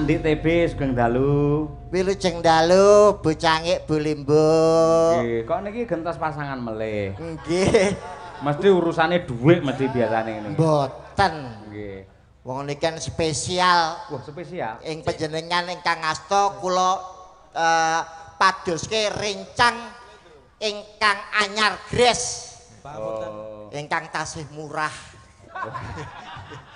Andik TB sugeng dalu. Wilujeng dalu, Bu Cangik, Bu Limbuk. Nggih, kok niki gentos pasangan melih. Nggih. Mesti urusane dhuwit mesti biasane ngene. Mboten. Nggih. Wong niki kan spesial. Wah, spesial. Ing panjenengan ingkang asta kula padoske rencang ingkang anyar gres. Oh. Ingkang tasih murah.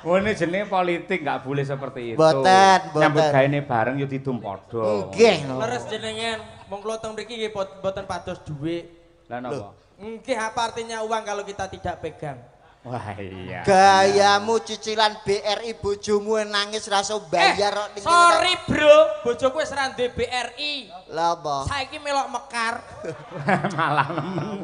Oh, ini jenenge politik nggak boleh seperti itu. Mboten, mboten. Nyambut gaene bareng yo didum padha. Nggih. Leres jenengan, wong kula teng mriki nggih mboten pados dhuwit. Lah napa? Nggih, apa artinya uang kalau kita tidak pegang? Wah iya. Gayamu cicilan BRI bojomu nangis rasa bayar kok. Sorry bro, bojoku wis ra ndek BRI. Lah apa? Saiki melok mekar. Malah nemen.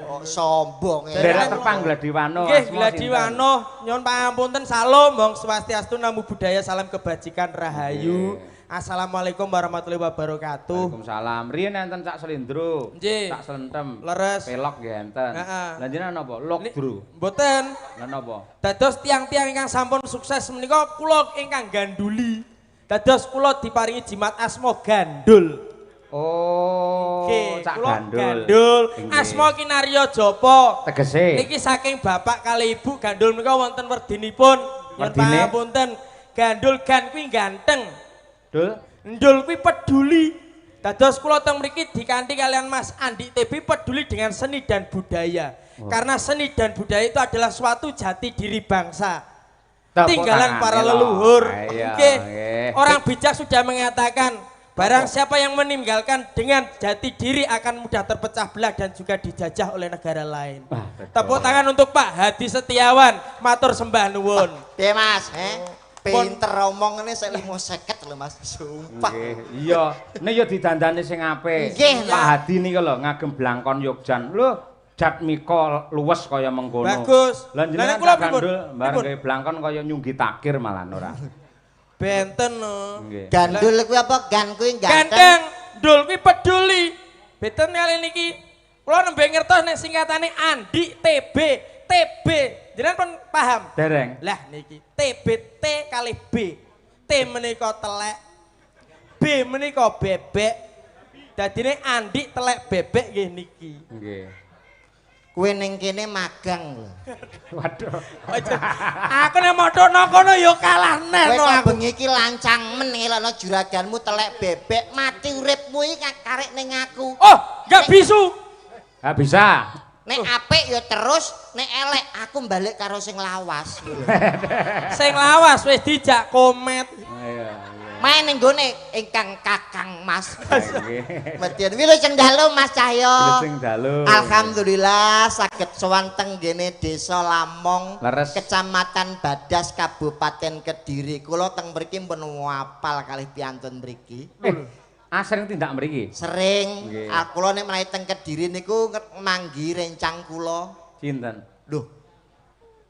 Oh, sombong. Daerah tepang Gladiwano. Nggih, Gladiwano. Nyuwun pangapunten, salam Bang Swastiastu, namo buddhaya, salam kebajikan, rahayu. Assalamualaikum warahmatullahi wabarakatuh. Waalaikumsalam. Riyen enten Cak Selindro, Cak Selentem, leres, pelok nggih enten. Lah jenengan napa? Lokdro. Mboten. Lah napa? Dados tiang-tiang ingkang sampun sukses menika kula ingkang ganduli. Dados kula diparingi jimat asma gandul. Oh, Cak Gandul. Gandul. Asma Kinarya Japa. Tegese. Niki saking bapak kali ibu gandul menika wonten werdinipun. Nyuwun pangapunten. Gandul gan kuwi ganteng. Dul, ndul kuwi peduli. Dados kula teng mriki dikanthi kalian Mas Andik TB peduli dengan seni dan budaya. Oh. Karena seni dan budaya itu adalah suatu jati diri bangsa. Tinggalan para leluhur. Oke. Orang bijak sudah mengatakan, barang siapa yang meninggalkan dengan jati diri akan mudah terpecah belah dan juga dijajah oleh negara lain. Wah, tepuk tangan untuk Pak Hadi Setiawan, matur sembah nuwun. Piye Mas? Pinter omong ngene sik 5.50 lho Mas. Sumpah. Nggih, iya. Nek ya didandani sing apik. Pak Hadi niki lho ngagem blangkon Yogjan. Lho, jatmika luwes kaya mengkono. Bagus. Lah jenengan kula gandul bareng gawe blangkon kaya nyunggi takir malah ora. Benten no. Gandul kuwi apa? Gan kuwi ganteng. Ganteng, ndul kuwi peduli. Benten kali niki. Kula nembe ngertos nek singkatane Andik TB, TB. Jenengan pun paham? Dereng. Lah niki TB T kali B. T menika telek, B menika bebek. Dadine Andik telek bebek nggih niki. Nggih. Kowe ning kene magang lho. Waduh. Aku nek modhokno kono ya kalah neh no aku. Bengi iki lancang men ngelokno juraganmu telek bebek mati uripmu iki karek ning aku. Oh, enggak bisu. Enggak bisa. Nek apik ya terus, nek elek aku balik karo sing lawas. Sing lawas wis dijak komet. Iya, iya. Main ning gone ingkang Kakang Mas. Nggih. Wilujeng dalu Mas Cahyo. Wilujeng dalu. Alhamdulillah saged sowan teng nggene Desa Lamong, Leres. Kecamatan Badas, Kabupaten Kediri. Kula teng mriki pun apal kalih piyantun mriki. Asring tindak mriki? Sering. Kula nek menawi teng Kediri niku manggi rencang kula. Sinten? Lho.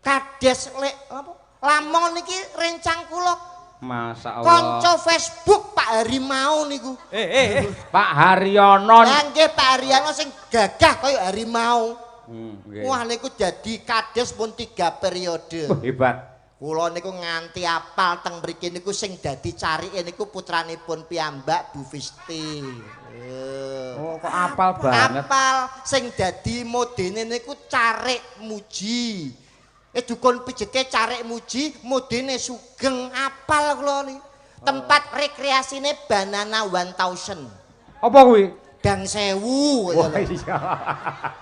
Kades lek apa? Lamong niki rencang kula. Masya Allah. Kanca Facebook Pak Harimau niku. Pak Haryono. Lah nggih Pak Haryono sing gagah kaya harimau. Nggih. Wah niku dadi kades pun 3 periode. Wah, hebat. Kula niku nganti apal teng mriki niku sing dadi carike niku putranipun piyambak Bu Fisti. Oh, kok apal banget. Apal sing dadi modene niku carik muji. Dukun pijete carik muji, modene sugeng apal kula niki. Tempat rekreasine Banana 1000. Apa kuwi? Gang 1000. Wah iya.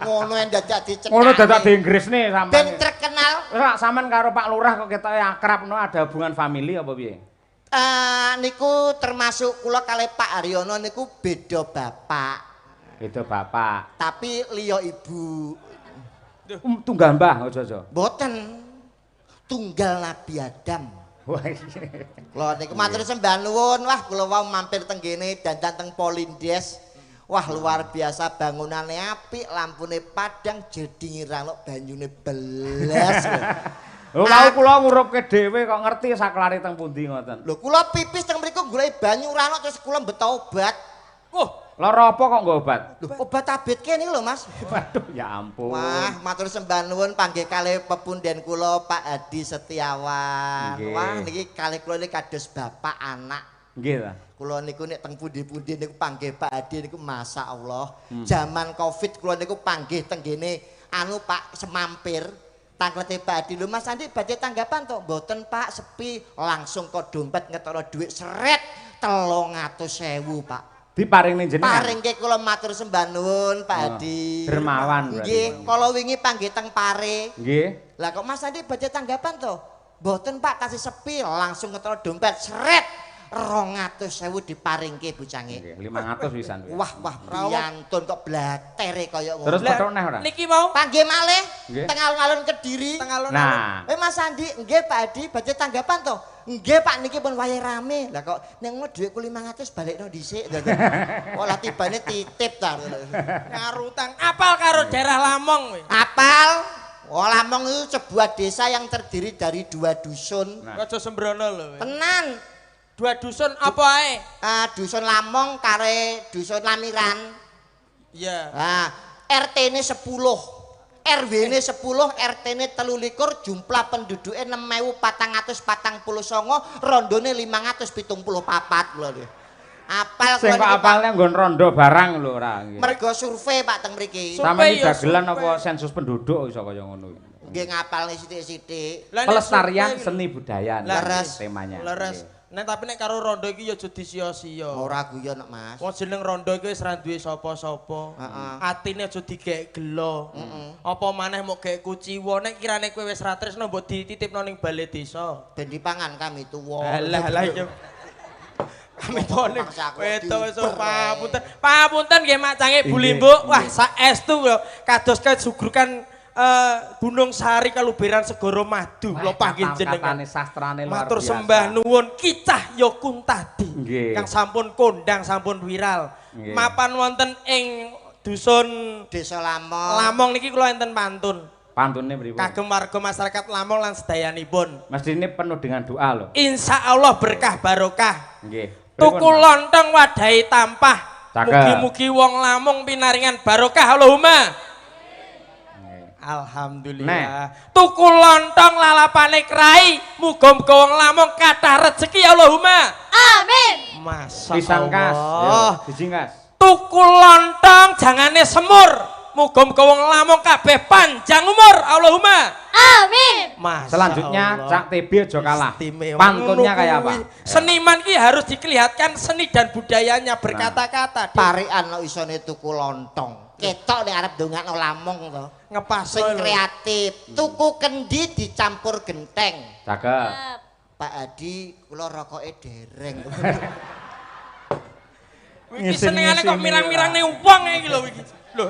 Ngono yang dadak dicekane. Ngono dadak di Inggrisne sampean. Ben terkenal. Ora sampean karo Pak Lurah kok ketoke akrab no ada hubungan family apa piye? Niku termasuk kula kalih Pak Haryono niku beda bapak. Beda bapak. Tapi liya ibu. Tunggal mbah aja-aja. Mboten. Tunggal Nabi Adam. Wah iya. Kula niku matur sembah nuwun. Wah kula wau mampir teng kene dandan teng Polindes. Wah luar biasa bangunane apik, lampune padang, jedinge ra ono banyune belas. Lho wau kula ngurupke dhewe kok ngerti saklare teng pundi ngoten. Lho kula pipis teng mriku goleki banyu ra ono terus kula mbeta obat. Oh, lara apa kok nggo obat? Lho obat abetke niku lho Mas. Waduh ya ampun. Wah, matur sembah nuwun panggih kalih pepunden kula Pak Hadi Setiawan. Nggih. Wah niki kalih kula niki kados bapak anak. Nggih ta. Kula niku nek teng pundi-pundi niku panggih Pak Adi niku masyaallah. Zaman Covid kula niku panggih teng gene anu Pak Semampir. Tangklete Pak Adi, lho Mas Andi badhe tanggapan to? Mboten Pak, sepi. Langsung kok dompet ngetokno dhuwit seret 300.000 Pak. Diparingne jenengan. Paringke kula matur sembah nuwun Pak Adi. Dermawan berarti. Nggih, kala wingi panggih teng Pare. Nggih. Lah kok Mas Andi badhe tanggapan to? Mboten Pak, tasih sepi, langsung ngetokno dompet seret 200.000 diparingke bocange. Nggih, 500 pisan. Wah, wah, priyantun kok blatere kaya ngono. Terus petok neh ora? Niki mau panggih malih teng alun-alun Kediri. Teng alun-alun. Nah. Mas Andi, nggih Pak Adi badhe tanggapan to? Nggih Pak, niki pun wayahe rame. Lah kok nek ngono dhuwitku 500 balekno dhisik. Oh lah tibane titip ta. Ngarutang apal karo daerah Lamong kowe. Apal. Oh, Lamong itu sebuah desa yang terdiri dari 2 dusun. Nah. Aja sembrono lho. Tenan. 2 dusun apa ae? Dusun Lamong kare dusun Lamiran. Iya. Nah, RT-ne 10. RW-ne 10, RT-ne 23, jumlah penduduke 6.449, rondone 574 kula niki. Apal sing kok apalne nggon rondo barang lho ora nggih. Mergo survei Pak teng mriki. Sampeyan iki dagelan apa sensus penduduk iso kaya ngono iki. Nggih ngapalne sithik-sithik. Pelestarian seni budaya leres temanya. Leres. Nek tapi nek karo rondo iki ya aja disia-sia. Ora guyon nek Mas. Wong jeneng rondo iki wis ra duwe sapa-sapa. Heeh. Atine aja digek gelo. Apa maneh mok gek kuciwa nek kirane kowe wis ra tresno mbok dititipno ning bale desa. Ben dipangan kami tuwa. Alah alah iki. Kami tuwane wedok wis papunten. Papunten nggih Mak Cange Bu Limbuk. Wah saestu lho kados kesugrukan Gunung Sari kaluberan Segara Madu kula panggih jenengan. Katane sastrane luar biasa. Matur sembah nuwun Ki Cahyo Kuntadi Nggih. Kang sampun kondang sampun viral. Nggih. Mapan wonten ing dusun Desa Lamong. Lamong niki kula enten pantun. Pantune pripun? Kagem warga masyarakat Lamong lan sedayanipun. Mestine penuh dengan doa lho. Insyaallah berkah barokah. Nggih. Tuku lontong wadahi tampah. Mugi-mugi wong Lamong pinaringan barokah Allahumma. Alhamdulillah. Nah. Tuku lontong lalapane krai, muga-muga wong Lamong kathah rezeki Allahumma. Amin. Masya Pisang kas, Allah. Siji kas. Tuku lontong jangane semur, muga-muga wong Lamong kabeh panjang umur Allahumma. Amin. Masya Selanjutnya Allah. Cak TB aja kalah. Istimewa. Pantunnya kayak apa? Seniman ki harus dikelihatkan seni dan budayanya berkata-kata. Parikan kok isone tuku lontong. Ketok nek arep ndongakno Lamong to. Ngepas Sing kreatif, tuku kendi dicampur genteng. Cakep. Pak Adi, kula rokoke dereng. Iki senengane kok mirang-mirang ning wong iki lho iki. Lho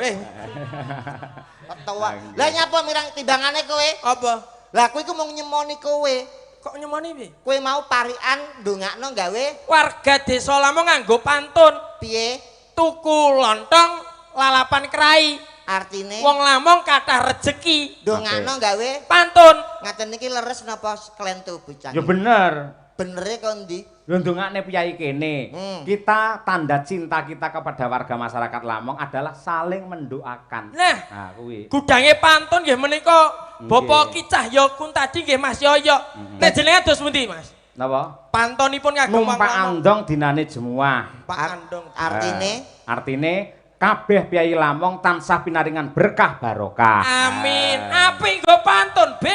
Ketawa. Lah nyapa mirang timbangane kowe? Apa? Lah kowe iku mung nyemoni kowe. Kok nyemoni piye? Kowe mau parikan ndongakno gawe warga desa Lamong nganggo pantun. Piye? Tuku lontong lalapan krai. Artine wong Lamong kathah rejeki. Ndongakno gawe pantun. Ngaten niki leres napa klentu bocah? Ya bener. Benere kok ndi? Lho ndongakne piyai kene. Kita tanda cinta kita kepada warga masyarakat Lamong adalah saling mendoakan. Nah, kuwi. Gudange pantun nggih menika Bapak Ki Cahyo Kuntadi nggih Mas Yoyo. Nek jenengan dos pundi, Mas? Napa? Pantonipun kagem wong Numpak Lamong. andong dinane jemuah. Pak Andong. Artine artine kabeh piyai Lamong tansah pinaringan berkah barokah. Amin. Apik nggo pantun, B.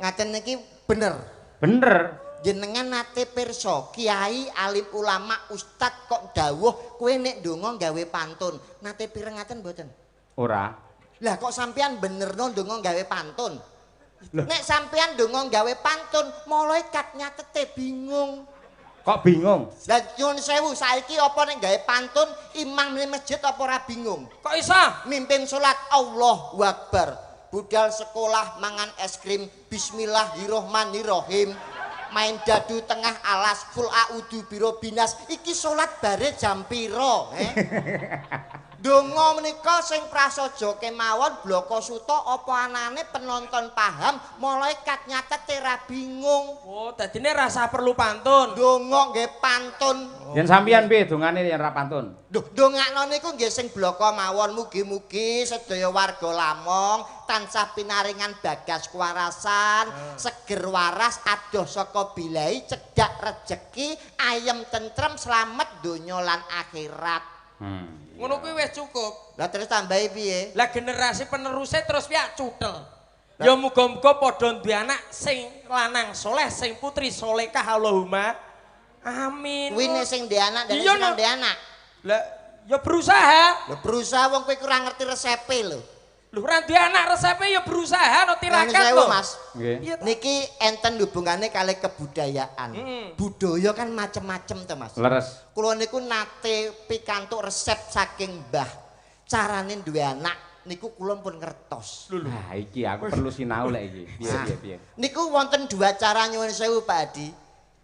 Ngaten niki bener. Bener. Jenengan nate pirsa kiai alim ulama ustad kok dawuh kowe nek ndonga gawe pantun. Nate pirengaten mboten? Ora. Lah kok sampean benerno ndonga gawe pantun? Nek sampean ndonga gawe pantun, malaikat nyatete bingung. Kok bingung? Lah nyuwun sewu, saiki apa nek gawe pantun imam ning masjid apa ora bingung? Kok iso? Mimpin salat Allahu Akbar. Budal sekolah mangan es krim bismillahirrahmanirrahim. Main dadu tengah alas kul a'udzu biro binas. Iki salat bare jam piro, he? Donga menika sing prasaja kemawon blaka suta apa anane penonton paham, malaikat nyatet ora bingung. Oh, dadine rasa perlu pantun. Donga nggih pantun. Yen sampeyan piye dongane yen ra pantun? Duh, dongakno niku nggih sing blaka mawon, mugi-mugi sedaya warga Lamong tansah pinaringan bagas kuwarasan, seger waras, adoh saka bilai, cedhak rejeki, ayem tentrem, slamet donya lan akhirat. Ngono kuwi wis cukup. Lah terus tambahi piye? Lah generasi penerusnya terus piye cutel. Ya muga-muga padha duwe anak sing lanang soleh, sing putri solehah, Allahumma amin. Kuwi nek sing ndek anak dan sing ndek anak. Lah ya berusaha. Lah berusaha wong kowe kurang ngerti resepe lho. Lho ora duwe anak resepe ya berusaha no tirakat lho. Mas. Nggih. Niki enten hubungane kali kebudayaan. Budaya kan macem-macem to, Mas. Leres. Kula niku nate pikantuk resep saking Mbah. Carane duwe anak niku kula pun ngertos. Nah, iki aku perlu sinau lek iki. Piye piye piye. Niku wonten dua cara nyuwun sewu Pak Adi.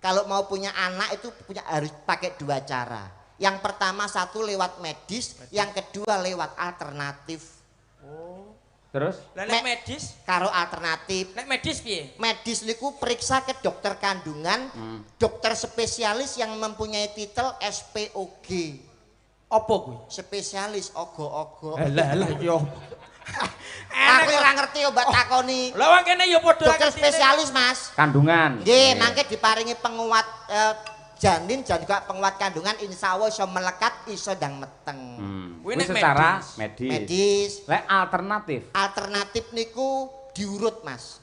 Kalau mau punya anak itu punya harus pakai dua cara. Yang pertama satu lewat medis, yang kedua lewat alternatif. Oh. Terus? Lah nek medis karo alternatif. Nek medis piye? Medis niku periksa ke dokter kandungan, dokter spesialis yang mempunyai titel SPOG. Apa kuwi? Spesialis ogo-ogo. Lah lah yo. Aku ora ngerti obat takoni. Lah wong kene ya padha dokter spesialis, Mas. Kandungan. Nggih, mangke diparingi penguat janin dan juga penguat kandungan, insya Allah iso melekat, iso ndang meteng. Kuwi secara medis. Medis. Lek alternatif. Alternatif niku diurut, Mas.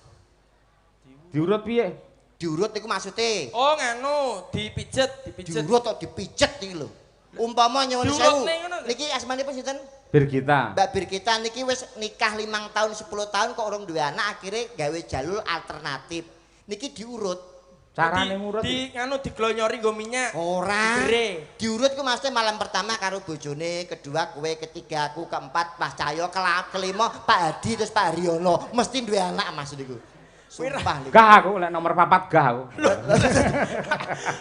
Diurut piye? Diurut niku maksude. Oh, nganu, dipijet, dipijet. Diurut kok dipijet iki lho. Umpama nyuwun sewu. Niki asmanipun sinten? Birgita. Mbak Birgita niki wis nikah 5 tahun 10 tahun kok urung duwe anak, akhirnya gawe jalur alternatif. Niki diurut. Carane ngurut di nganu diglonyori nggo minyak. Ora. Diurut ku maksudnya malam pertama karo bojone, kedua kowe, ketiga aku, keempat Mas Cahyo, kelima Pak Hadi, terus Pak Haryono. Mesti duwe anak Mas niku. Sumpah niku. Gah aku lek nomor 4 gah aku.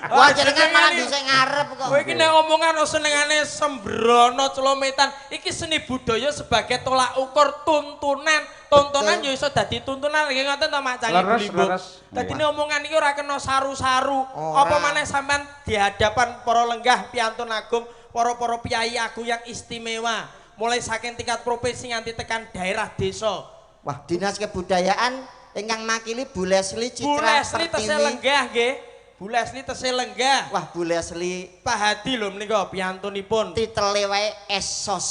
Wah jenengan malah dhisik ngarep kok. Kowe iki nek omongan senengane sembrono celometan. Iki seni budaya sebagai tolak ukur tuntunan. Tontonan ya iso dadi tuntunan nggih ngoten to Mak Canggih Blimbung. Dadine omongan iki ora kena saru-saru. Apa maneh sampean di hadapan para lenggah piantun agung, para-para piyai agung yang istimewa, mulai saking tingkat provinsi nganti tekan daerah desa. Wah, Dinas Kebudayaan ingkang makili Bu Leslie Citra Bu Leslie tesih lenggah nggih. Bu Leslie tesih lenggah. Wah, Bu Leslie Pak Hadi lho menika piantunipun. Titele wae Esos.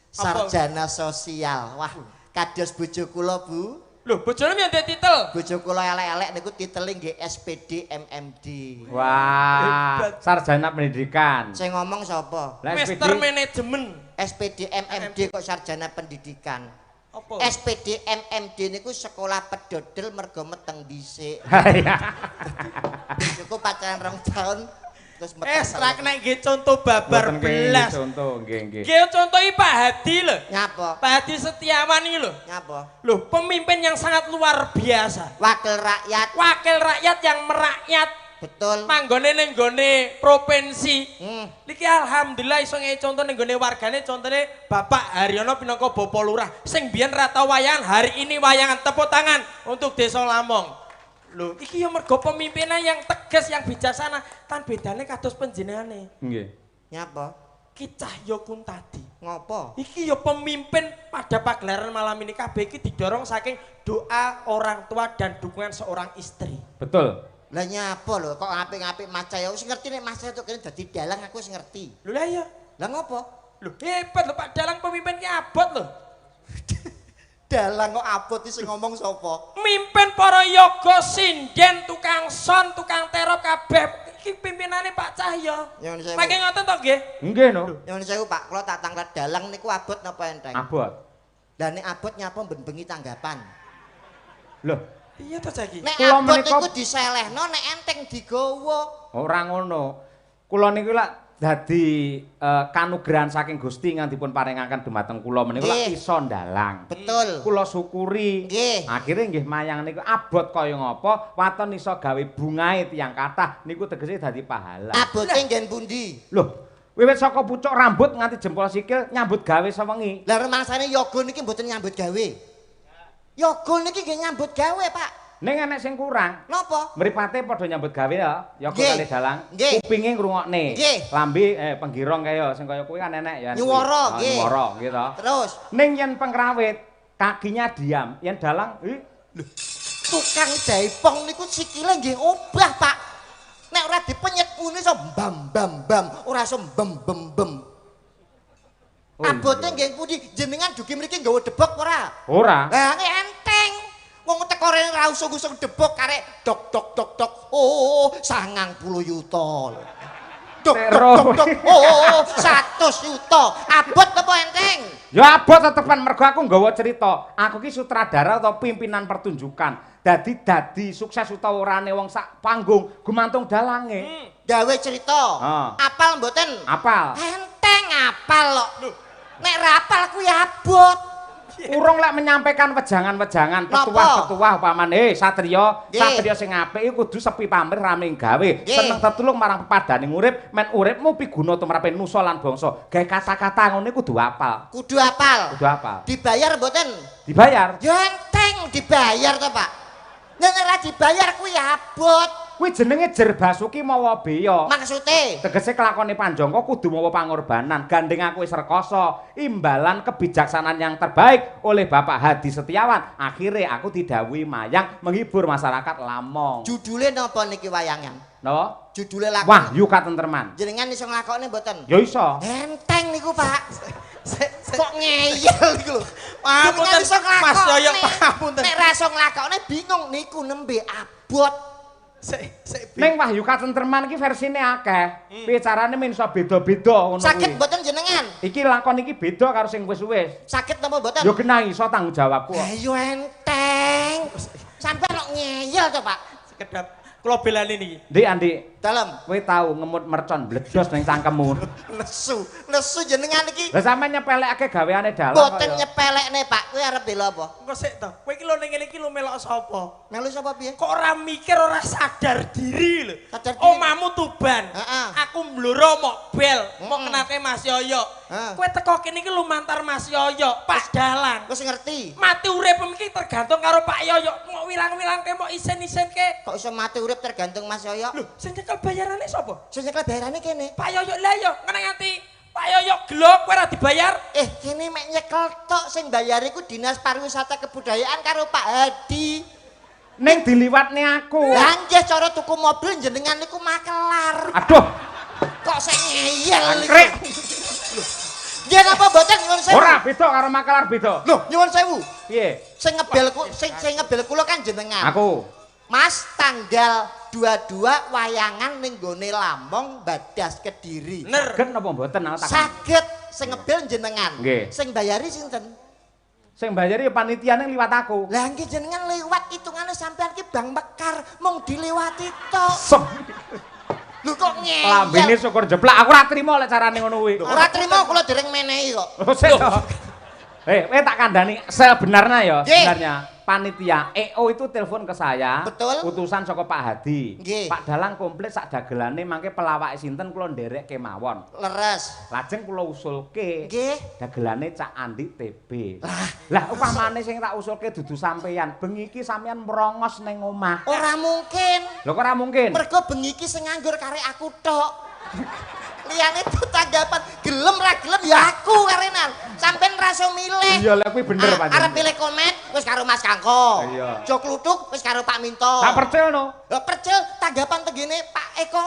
Sarjana sosial. Wah, kados bojo kula, Bu. Lho, bojone yo ndek titel. Bojo kula elek-elek niku titele nggih SPD MMD. Wah, sarjana pendidikan. Sing ngomong sapa? Master Manajemen. SPD MMD kok sarjana pendidikan. Apa? SPD MMD niku sekolah pedodel mergo meteng dhisik. Bojoku pacaran 2 tahun terus meteng. Ra kena nggih contoh babar belas. Contoh nggih nggih. Nggih contohi Pak Hadi lho. Nyapa? Pak Hadi Setiawan iki lho. Nyapa? Lho, pemimpin yang sangat luar biasa. Wakil rakyat. Wakil rakyat yang merakyat. Betul. Manggone ning gone provinsi. Niki alhamdulillah iso ngehi contoh ning gone wargane, contone Bapak Haryono pinangka Bapak Lurah sing biyen ra tau wayangan, hari ini wayangan. Tepuk tangan untuk Desa Lamong. Lho, iki ya mergo pemimpinan yang tegas, yang bijaksana, tan bedane kados panjenengane. Nggih. Nyapa? Ki Cahyo Kuntadi. Ngopo? Iki ya pemimpin pada pagelaran malam ini kabeh iki didorong saking doa orang tua dan dukungan seorang istri. Betul. Lah nyapa lho kok ngapik-ngapik Mas Cahyo wis ngerti nek Mas Cahyo kene dadi dalang aku wis ngerti. Lho lah iya. Lah ngopo? Lho hebat lho Pak Dalang, pemimpin ki abot lho. Dalang kok abot iki sing ngomong sapa? Mimpin para yoga, sinden, tukang son, tukang terop kabeh iki pimpinane Pak Cahyo. Mangke ngoten to nggih? Nggih no. Nyuwun sewu Pak, kula tak tanglet dalang niku abot napa enteng? Abot. Lah nek abot nyapa ben bengi tanggapan. Lho, iya to saiki. Nek abot niku diselehno, nek enteng digawa. Ora ngono. Kula niku lak dadi kanugrahan saking Gusti nganti dipun paringaken dumateng kula menika lak iso ndalang. Betul. Kula syukuri. Nggih. Akhire nggih mayang niku abot kaya ngapa, waton iso gawe bungahe tiyang kathah niku tegese dadi pahala. Abote nggen pundi? Lho, Wiwit saka pucuk rambut nganti jempol sikil nyambut gawe sewengi. Lah rumangsane yoga niki mboten nyambut gawe. Yoga niki nggih nyambut gawe, Pak. Ning enek sing kurang. Napa? Mripate padha nyambut gawe ya, yoga kali dalang. Kupinge ngrungokne. Lambe penggirong kaya sing kaya kuwi kan enek ya. Nyuwara nggih. Nyuwara nggih to. Terus ning yen pengrawit kakinya diam, yen dalang lho, tukang jaipong niku sikile nggih obah, Pak. Nek ora dipenyet muni iso bam bam bam, ora iso bem bem bem. Oh, abote nggih pundi? Jenengan dugi mriki nggawa debok ora? Ora. Lah enteng. Wong teko rene ora usung-usung debok karek dok dok dok dok. Oh, 90 yuta. Dok dok dok. Oh, 100 yuta. Abot apa enteng? Ya abot tetepan mergo aku nggawa cerita. Aku ki sutradara atau pimpinan pertunjukan. Dadi sukses utawa orane wong sak panggung gumantung dalange. Gawe cerita. Apal mboten? Apal. Enteng apal kok. Nek ra apal kuwi abot. Urung lek menyampaikan wejangan-wejangan, petuah-petuah upamane, satriya, satriya sing apik iku kudu sepi pamrih rame gawe, seneng tetulung marang pepadane urip, men uripmu piguna tumrape nusa lan bangsa. Gawe kata-kata ngene kudu apal. Kudu apal. Kudu apal. Dibayar mboten? Dibayar. Ya enteng dibayar to, Pak. Nek ora dibayar kuwi abot. Kuwi jenenge Jerbasuki mawa beya. Maksude? Tegese kelakone Panjangka kudu mawa pangorbanan. Gandeng aku wis rekoso, imbalan kebijaksanaan yang terbaik oleh Bapak Hadi Setiawan. Akhire aku didhawuhi mayang menghibur masyarakat Lamong. Judule napa niki wayangan? Napa? Judule lakon. Wahyu Katentreman. Jenengan iso nglakokne mboten? Ya iso. Enteng niku, Pak. Kok ngeyel iku lho. Pangapunten Mas Yoyo, pangapunten. Nek ra iso nglakokne bingung niku nembe abot. Ning Wahyu Katentreman iki versine akeh. Piye carane men iso beda-beda ngono kuwi. Saged mboten jenengan? Iki lakon iki beda karo sing wis-wis. Saged napa mboten? Ya genah iso tanggung jawabku kok. Lah yo enteng. Sampeyan kok ngeyel to, Pak? Sekedap kula belani niki. Ndik, Andik. Dalem. Kowe tau ngemut mercon bledos ning cangkemmu. Nesu, nesu jenengan iki. Lah sampeyan nyepelekake gaweane dalang. Mboten nyepelekne, Pak. Kowe arep bela apa? Engko sik to. Kowe iki lho ning ngene iki lho melok sapa? Melu sapa piye? Kok ora mikir, ora sadar diri lho. Sadar diri. Omamu Tuban. Heeh. Aku mbloro mok bel, mok kenake Mas Yoyo. Kowe teko kene iki lumantar Mas Yoyo, Pak Dalang. Wis ngerti. Mati urip iki tergantung karo Pak Yoyo. Mok wilang-wilangke, mok isen-isenke. Kok iso mati urip tergantung Mas Yoyo? Lho, sing nyekel bayarane sapa? Sing nyekel bayarane kene. Pak Yoyo lah yo, ngene nganti Pak Yoyo gelo kowe ora dibayar. Kene mek nyekel tok, sing bayar iku Dinas Pariwisata Kebudayaan karo Pak Hadi. Ning diliwatne aku. Lah nggih cara tuku mobil jenengan niku makelar. Aduh. Kok sing ngeyel niku. Nggih napa mboten nyuwun sewu? Ora beda karo makelar beda. Lho, nyuwun sewu. Piye? Sing ngebel sing ngebel kula kan jenengan. Aku. Mas tanggal 22 wayangan ning gone Lamong Badas Kediri. Saged napa mboten aku takon. Saged, sing ngebel jenengan. Sing bayari sinten? Sing bayari panitiane liwat aku. Lah nggih jenengan liwat hitungane sampean ki Bang Mekar mung dilewati tok. Lho kok ngeyel. Lambene syukur jeplak aku ora trimo lek carane ngono kuwi. Ora trimo kula dereng menehi kok. Kowe tak kandhani sebenarnya ya, sebenarnya panitia EO itu telepon ke saya. Betul. Utusan saka Pak Hadi. Nggih. Pak Dalang komplit sak dagelane mangke pelawake sinten kula nderek kemawon. Leres. Lajeng kula usulke. Nggih. Dagelane Cak Andi TB. Lah upamane sing tak usulke dudu sampeyan, bengi iki sampeyan merongos ning omah. Ora mungkin. Lho kok ora mungkin? Mergo bengi iki sing nganggur karek aku tok. Liyane itu tanggapan gelem ra gelem ya aku karenan. Sampeyan rasa milih. Iya lha kuwi bener pancen. Arep milih komen wis karo Mas Kangko. Iya. Jo kluthuk wis karo Pak Minto. Tak percil no. Lah percil tanggapan tengene Pak Eko.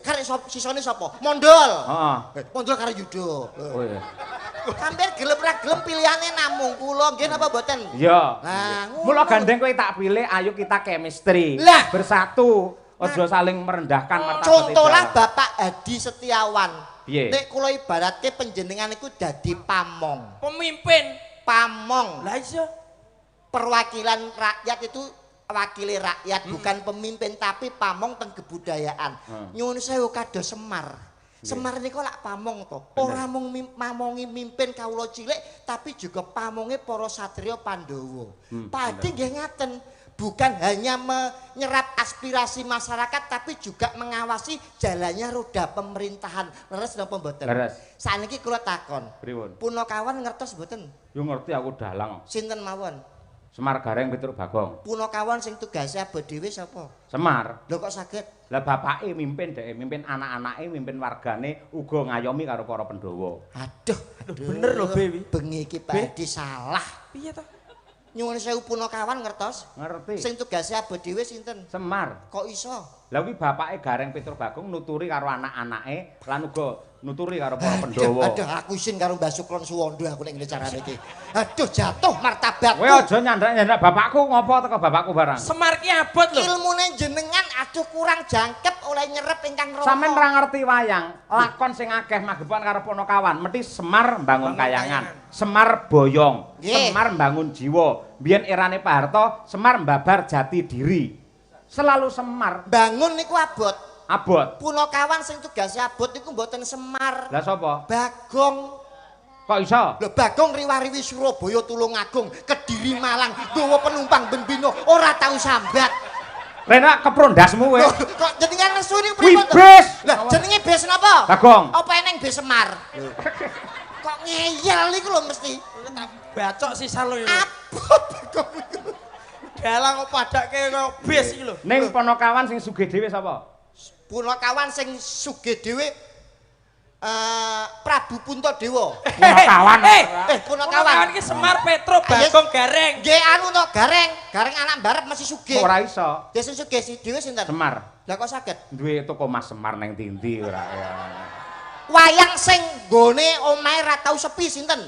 Karek sisone sapa? Mondol. Heeh. Mondol karo Yudo. Oh iya. Sampeyan gelem ra gelem pilihane namung kula nggih napa mboten? Iya. Lah ngono. Mula gandeng kowe tak pilih ayo kita chemistry. Lah bersatu. Aja saling merendahkan martabat. Contohlah Bapak Hadi Setiawan. Piye? Nek kula ibaratke panjenengan iku dadi pamong. Pemimpin. Pamong. Lah iya. Perwakilan rakyat itu wakili rakyat, bukan pemimpin tapi pamong teng kebudayaan. Nyuwun sewu kados Semar. Semar niku lak pamong to. Ora mung mamongi mimpin kawula cilik tapi juga pamonge para satriya Pandhawa. Pak Hadi nggih ngaten. Bukan hanya menyerap aspirasi masyarakat tapi juga mengawasi jalannya roda pemerintahan. Leres napa mboten? Leres. Sakniki kula takon. Pripun? Punakawan ngertos mboten? Yo ngerti aku dalang. Sinten mawon? Semar Gareng Petruk Bagong. Punakawan sing tugase abot dhewe sapa? Semar. Lho kok saged? Lah bapake mimpin dheke, mimpin anak-anake, mimpin wargane, uga ngayomi karo para Pandhawa. Aduh, bener lho Be. Bengi iki Pak Edi salah. Piye to? Nyuwun sewu punakawan ngertos? Ngerti. Sing tugase abot dhewe sinten? Semar. Kok iso? Lah kuwi bapake Gareng Petruk Bagong nuturi karo anak-anake lan uga nuturi karo para Pandhawa. Aduh, aku isin karo Mbah Suklon Suwondo aku nek ngene carane iki. Aduh, jatuh martabatku. Kowe aja nyandak-nyandak bapakku ngopo teko bapakku barang. Semar ki abot lho. Ilmune jenengan aduh kurang jangkep oleh nyerep ingkang rama. Sampeyan ora ngerti wayang, lakon sing akeh magepokan karo Punakawan, mesti Semar mbangun kayangan, Semar boyong, Semar mbangun jiwa. Biyen erane Pak Harto, Semar mbabar jati diri. Selalu Semar. Bangun niku abot. Abot. Punakawan sing tugase abot niku mboten Semar. Lah sapa? Bagong. Kok iso? Lho Bagong riwariwi Surabaya Tulungagung, Kediri Malang, nggawa penumpang ben bino ora tau sambat. Rena keprondasmu kowe. Kok jenengan nesu niku pripun to? Kuwi bis. Lah jenenge bis napa? Bagong. Apa eneng bis Semar? Kok ngeyel niku lho mesti. Tak bacok sisan lho. Abot Bagong niku. Dalang kok padake kaya bis iki lho. Ning Punakawan sing sugih dhewe sapa? Punakawan sing sugih dhewe Prabu Puntadewa. Punakawan. Punakawan iki Semar Petruk Bagong Gareng. Nggih anu to Gareng, Gareng anak barep mesti sugih. Ora iso. Dha sing sugih dhewe sinten? Semar. Lah kok saged? Duwe toko Mas Semar neng ndi ora ya. Wayang sing nggone omahe ra tau sepi sinten?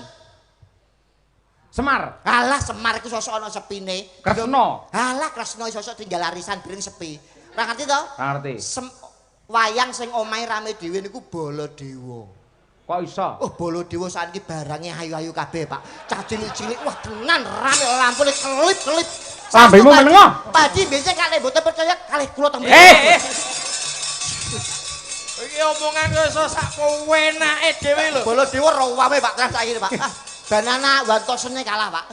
Semar. Alah Semar iku sosok ana sepine. Kresna. Alah Kresna sosok tinggal arisan biring sepi. Ora ngerti to? Ora ngerti. Wayang sing omahe rame dhewe niku Baladewa. Kok iso? Oh, Baladewa sakniki barange ayu-ayu kabeh, Pak. Cah cilik-cilik wah tenan rame lampune kelip-kelip. Lambemu menengo. Pak Haji biasa kalih mboten percaya kalih kula teng mriki. Iki omongan kok iso sak kowenake dhewe lho. Baladewa rawame Pak tenan saiki, Pak. Ah, banana wantosene kalah, Pak.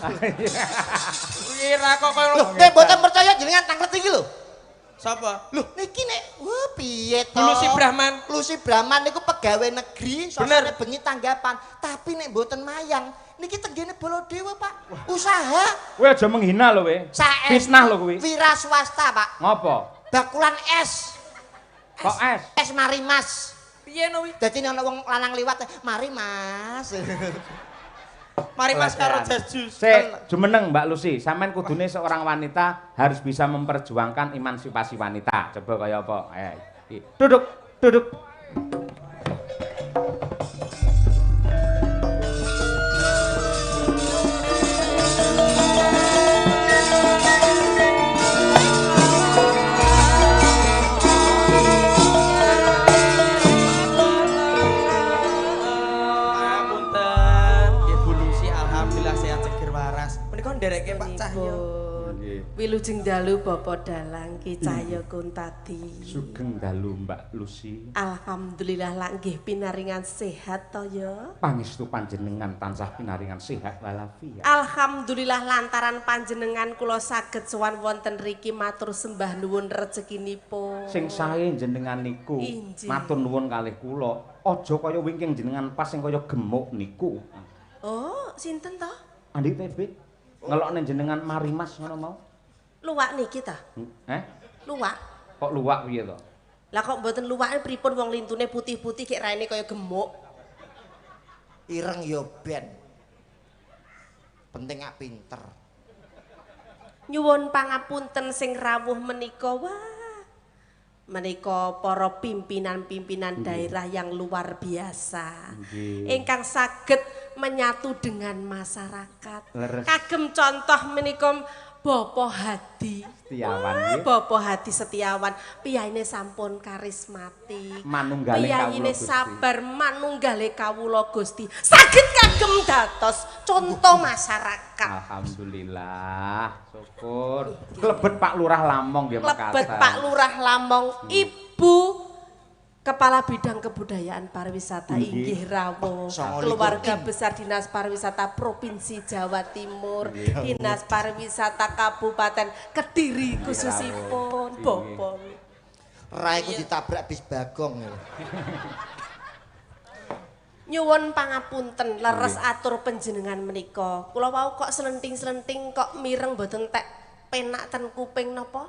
Iki ra kok koyo lho, nek mboten percaya jenengan tanglet iki lho. Sapa? Lho niki nek wah piye to? Lusi Brahman. Lusi Brahman niku pegawai negeri, sosone bengi tanggapan, tapi nek mboten mayang niki tenggene Baladewa, Pak. Usaha. Kowe aja menghina lho kowe. Fitnah lho kuwi. Wira swasta, Pak. Ngopo? Bakulan es. Kok es? Es mari Mas. Piye no kuwi? Dadi nek ana wong lanang liwat, mari Mas. Mari Mas karo jas jus. Sik, jumeneng Mbak Lusi, sampean kudune seorang wanita harus bisa memperjuangkan emansipasi wanita. Coba kaya apa? Ayo. Duduk, duduk. Ndereke Pak Cahyo. Wilujeng dalu Bapak Dalang Ki Cahyo Kuntadi. Sugeng dalu Mbak Lusi. Alhamdulillah lak nggih pinaringan sehat to ya. Pangestu panjenengan tansah pinaringan sehat walafiat. Alhamdulillah lantaran panjenengan kula saged sowan wonten riki matur sembah nuwun rezekinipun. Sing sae jenengan niku matur nuwun kalih kula. Aja kaya wingking jenengan pas sing kaya gemuk niku. Oh, sinten to? Andi TB. Ngelokne jenengan mari Mas ngono mau. Luwak niki ta? Eh? Luwak. Kok luwak piye to? Lah kok mboten luwake pripun wong lintune putih-putih kek raine kaya gemuk. Ireng ya ben. Penting ak pinter. Nyuwun pangapunten sing rawuh menika wah. Menika para pimpinan-pimpinan daerah yang luar biasa. Ingkang saged menyatu dengan masyarakat. Leres. Kagem contoh menika Bapak Hadi Setiawan. Bapak Hadi Setiawan, piyayine sampun karismatik, manunggale piyayine sabar manunggale kawula Gusti. Saged kagem dados contoh masyarakat. Alhamdulillah, syukur. Klebet Pak Lurah Lamong nggih mekaten. Klebet Pak Lurah Lamong, Ibu Kepala Bidang Kebudayaan Pariwisata inggih rawuh. 29 Keluarga besar Dinas Pariwisata Provinsi Jawa Timur, Dinas Pariwisata Kabupaten Kediri khususipun Bopong. Rai ku ditabrak bis Bagong ya. Nyuwun pangapunten leres atur panjenengan menika. Kula wau kok slenting-slenting kok mireng mboten tek penak ten kuping napa?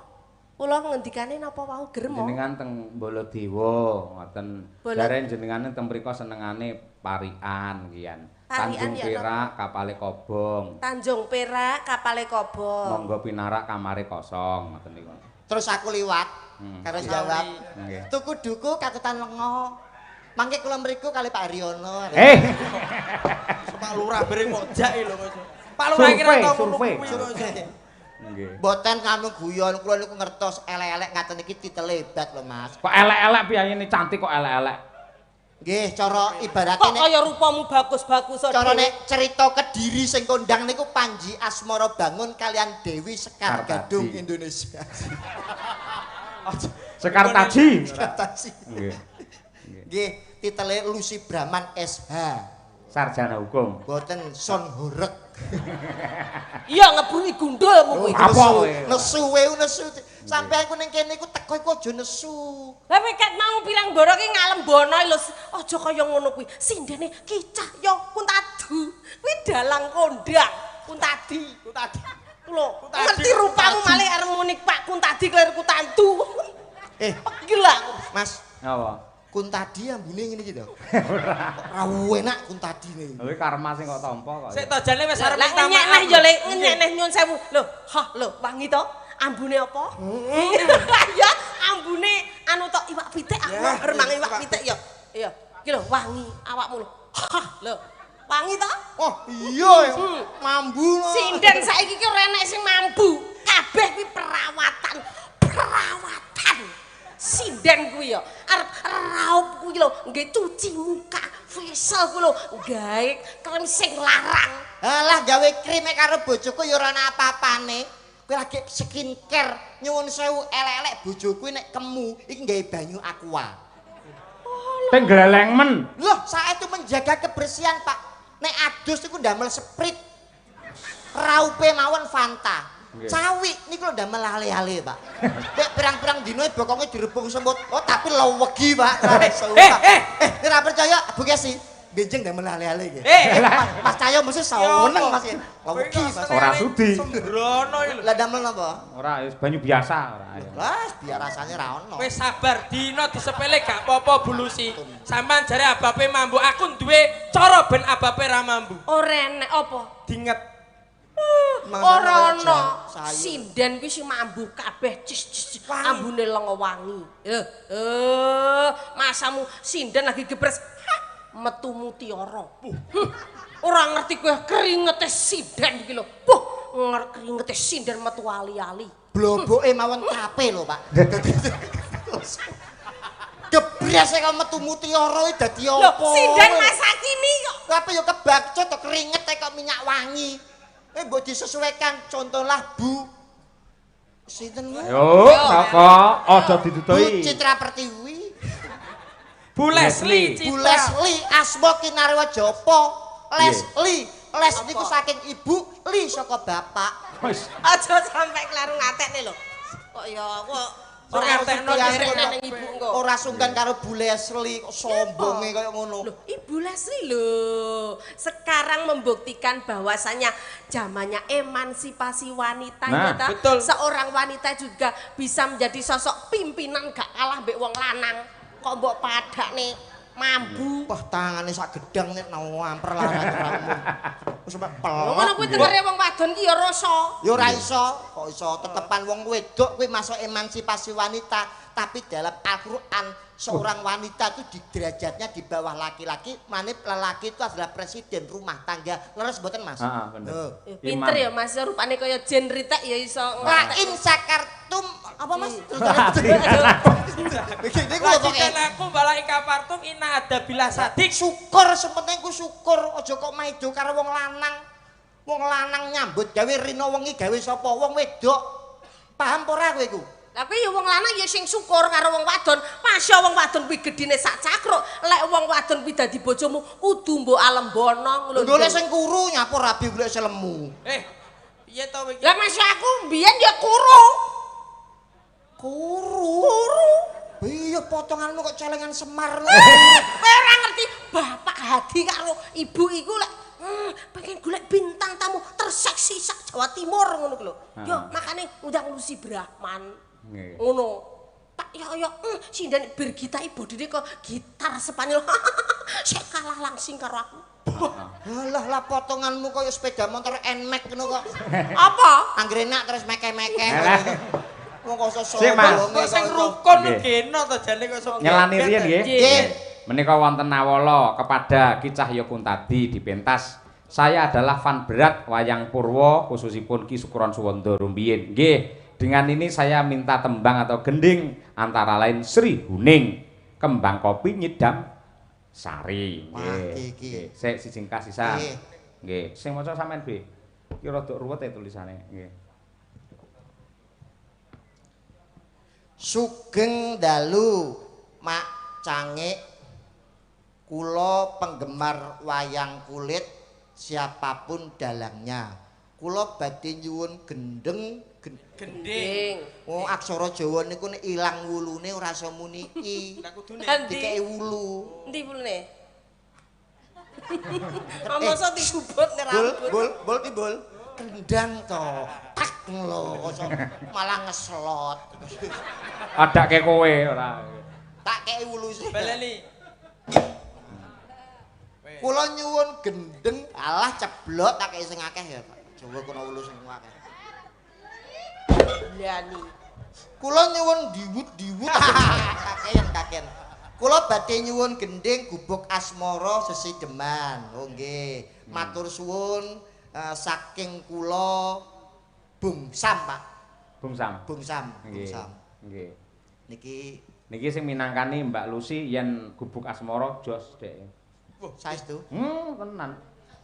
Kula ngendikane napa wau germo? Jenengan teng Baladewa ngoten. Jare jenengane teng mriku senengane parikan kian. Parikan Tanjung ya Perak kapale kobong. Tanjung Perak kapale kobong. Monggo pinarak kamare kosong ngoten niku. Terus aku liwat karo jawab. Nggih. Tuku duku katutan lenga. Mangke kula mriku kali Pak Haryono. Eh, Pak Lurah bareng kok jake lho kok. Pak Lurah kira Survei, tau ngono survei. kuwi kok. Nggih. Mboten kami guyon kula niku ngertos elek-elek ngaten iki titele hebat lho Mas. Kok elek-elek piyayine cantik kok elek-elek. Nggih, cara ibarate Kok nek kaya rupamu bagus-bagus kok. cara nek cerita Kediri sing kondang niku Panji Asmara Bangun kalian Dewi Sekar Kartadi. Gadung Indonesia. Sekar Taji. Kartadi. Nggih. Nggih, titele Lucy Brahman SH. Sarjana hukum. Boten son horeg. Iya ngebungi gundulmu kuwi. Apa Nesu, kowe? nesu we nesu. Sampeyan ku ning kene iku teko iku aja nesu. Lah kowe ket mau pirang boro ki ngalem bono lho. Aja kaya ngono kuwi. Sindene Ki Cahya Kuntadu. Kuwi dalang kondang Kuntadi. Kuntadi. Lho, Kuntadi, ngerti rupamu Kuntadi. malih arep muni Pak Kuntadi kleru Kutantu. Eh, Gila aku. Mas, Apa? Kuntadi ambune ngene iki to. Ora enak Kuntadi ne. Lha karma sing kok tampa kok. Sik to jane wis arep Lah minta ngenyek maaf. neh ya le, ngenyek neh nyun sewu. Lho, hah lho, wangi to? Ambune apa? Ya, ambune anu tok iwak pitik aku Ya, remang iwak iwak pitik ya. Iya, iki lho wangi awakmu lho. Hah, lho. Wangi to? Oh, iya ya. Mambu no. Sinden saiki ki ora enek sing mambu. Kabeh kuwi perawatan. Perawatan. Sinden kuwi ya arep raup kuwi lho, nggih cuci muka, facial kuwi lho, gawe krem sing larang. Alah gawe krime karo bojoku ya ora ana apa-apane. Kowe lagi skincare nyuwun sewu elek-elek bojoku nek kemu iki gawe banyu aqua. Teng gleleng men. Loh, saya itu menjaga kebersihan, Pak. Nek adus niku ndamel Sprite. Raupe mawon Fanta. Nggih. Cawik niku lho ndamel ale-ale, Pak. Nek pirang-pirang dino bokonge direbung semut. Oh, tapi lewegi, Pak. Eh, eh. Eh, ora percaya, Bu Kesi. Benjing ndamel ale-ale iki. Eh, Mas Cahyo mesti seneng Mas. Lewegi, Mas. Ora sudi. Sembrono iki lho. Lah ndamel napa? Ora wis banyu biasa ora. Lah, biar rasanya ra ono. Wis sabar dino disepele gak apa-apa Bu Lucy. Sampeyan jare abape mambu, aku duwe cara ben abape ra mambu. Ora enek apa? Dinget. Ora ana. Sayur. Sinden kuwi sing mambu kabeh cis cis cis. Ambune lenga wangi. Masamu sinden lagi gebres. Hah, metu mutiara. Ora ngerti kowe keringete sinden iki lho. Puh, keringete sinden metu ali-ali. Bloboke mawon tape lho, Pak. Gebres kok metu mutiara iki dadi Lho, apa? sinden masa kini kok. Tapi yo kebacut to keringet kok minyak wangi. Eh mbok disesuaikan contohlah Bu sinten Bu? Yo, sapa? Aja Bu didudoi. Citra Pertiwi, Bu Leslie Bu Citra. Leslie Asma Kinarwa Japa. Leslie, Les niku saking ibu, Li saka bapak. Wis. Aja sampe kleru ngatekne lho. Kok ya kok Ora ngertekno derek dhisik. nang ibu engko. Ora sungkan karo Bu Leslie kok sombonge kaya ngono. Loh, Ibu Leslie loh, sekarang membuktikan bahwasanya zamannya emansipasi wanita Nah, ya ta? betul. Seorang wanita juga bisa menjadi sosok pimpinan gak kalah mbek wong lanang. Kok mbok padakne mambu. Wah, tangane sak gedang nek namper larat ora umum. Wis sampe Lho, Ngono kuwi pelok. tegere wong wadon ki ya rasa. Ya ora iso, kok iso tetepan wong wedok kuwi masuk emansipasi wanita, tapi dalam Al-Qur'an seorang wanita itu di derajatnya di bawah laki-laki, mane lelaki itu adalah presiden rumah tangga. Leres mboten, Mas? Heeh, bener. Lho. Pinter ya Mas, rupane kaya Jen Ritek ya iso La ngerti. in sakartum apa Mas? Iki niku lho pokoke. Wajidan aku bala ikapartum ina ada bila sadik. Syukur sepenting ku syukur aja kok maido karo wong lanang. Wong lanang nyambut gawe rina wengi gawe sapa? Wong wedok. Paham apa ora kowe iku? Lah kuwi ya wong lanang ya sing syukur karo wong wadon. Masya wong wadon kuwi gedine sak cakruk. Lek wong wadon kuwi dadi bojomu kudu mbok alembono lho. Golek sing kuru nyapa rabi golek sing lemu. Piye to iki? Lah masya aku mbiyen ya kuru. Kuru. Kuru. Iya potonganmu kok celengan Semar lho. Kowe ora ngerti Bapak Hadi karo ibu iku lek pengen golek bintang tamu terseksi sak Jawa Timur ngono ku lho. Yo makane ngundang Lucy Brahman. Ngono. Pak yo yo sinden Birgita bodine kok gitar Spanyol. Sik kalah langsing karo aku. Alah lah potonganmu kaya sepeda motor Nmax ngono kok. Apa? Anggere nak terus meke-meke. Wong kok sosok kok sing rukun geno to jane kok iso. Nyelani riyen nggih. Menika wonten nawala kepada Ki Cahya Kuntadi di pentas. Saya adalah fan berat wayang purwa khususipun Ki Sukron Suwanda rumiyin. Nggih. Dengan ini saya minta tembang atau gending antara lain Sri Huning, Kembang Kopi Nyidam Sari. Nggih. Nggih. Sik siji kasisan. Nggih. Sing maca sampean B. Iki rada ruwet ya tulisane. Nggih. Sugeng dalu Mak Cangik, kula penggemar wayang kulit siapapun dalangnya. Kula badhe nyuwun gendeng gending. Oh aksara Jawa niku nek ilang wulune ora iso muni i. Lah kudune dikeki wulu. Endi wulune? Masa digubut nek rambut. Bol bol bol kendang to. Tak lho kok malah ngeslot. Adake kowe ora. Tak kei wulu sih. Baleni. Kula nyuwun gendeng, alah ceblok tak kei sing akeh ya, Pak. Jawa kono wulu sing akeh. Lani. Kula nyuwun diwut-diwut kakean-kakean. Kula badhe nyuwun gending gubuk asmara sesideman. Oh nggih. Matur suwun saking kula Bung Sam, Pak. Bung Sam. Bung Sam, Bung Sam. Nggih. Niki niki sing minangkani Mbak Lucy yen gubuk asmara jos dhek. Saestu? Tenan.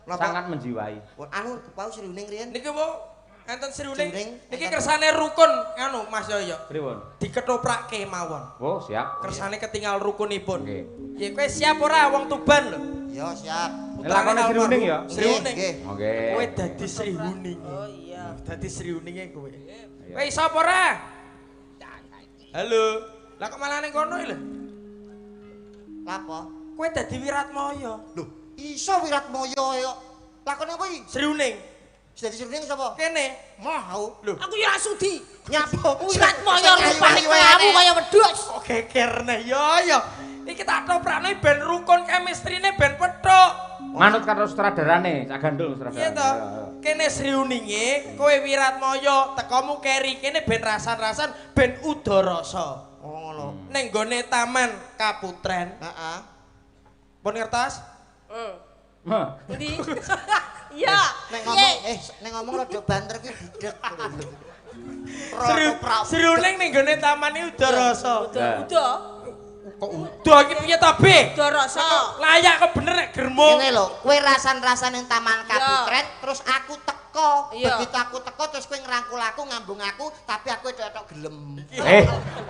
Sangat menjiwai. Anu wau Sri Huning riyen. Niki wau enten Sri Huning. Niki kersane rukun anu Mas Yoyo. Pripun? Diketoprake mawon. Oh, siap. Kersane ketinggal rukunipun. Nggih. Ya kowe siap ora wong Tuban lho? Ya, siap. Lakone Sri Huning ya? Sri Huning. Oke. Kowe dadi Sri Huning. Oh iya. Dadi Sri Huninge kowe. Kowe iso apa ora? Halo. Lah kok malah ning kono iki lho? Lapo? Kowe dadi Wiratmaya. Lho, iso Wiratmaya yo. Lakone apa iki? Sri Huning. Dadi Sri Huning sapa? Kene. Mau. Lho, aku ya ora sudi. Nyapa? Wiratmaya rupane kelawu kaya wedhus. Kok geger neh yo yo. Iki tak toprakno ben rukun chemistry-ne ben pethuk. Manut karo sutradarane, Cak Gandul sutradarane. Iya to. Kene Sri Huninge, kowe Wiratmaya, tekomu keri kene ben rasan-rasan ben udarasa. Oh ngono. Ning gone Taman Kaputren. Heeh. Pun ngertos? Heeh. Endi? Iya. Nek ngomong nek ngomong rada banter kuwi budhek. Sri Huning ning gone taman iki udarasa. Udah. Kok udah iki piye ta, Be? Udarasa. Layak kok bener nek germo. Ngene lho, kowe rasan-rasan ning Taman Kaputren terus aku teko. Begitu aku teko terus kowe ngrangkul aku, ngambung aku, tapi aku etok-etok gelem.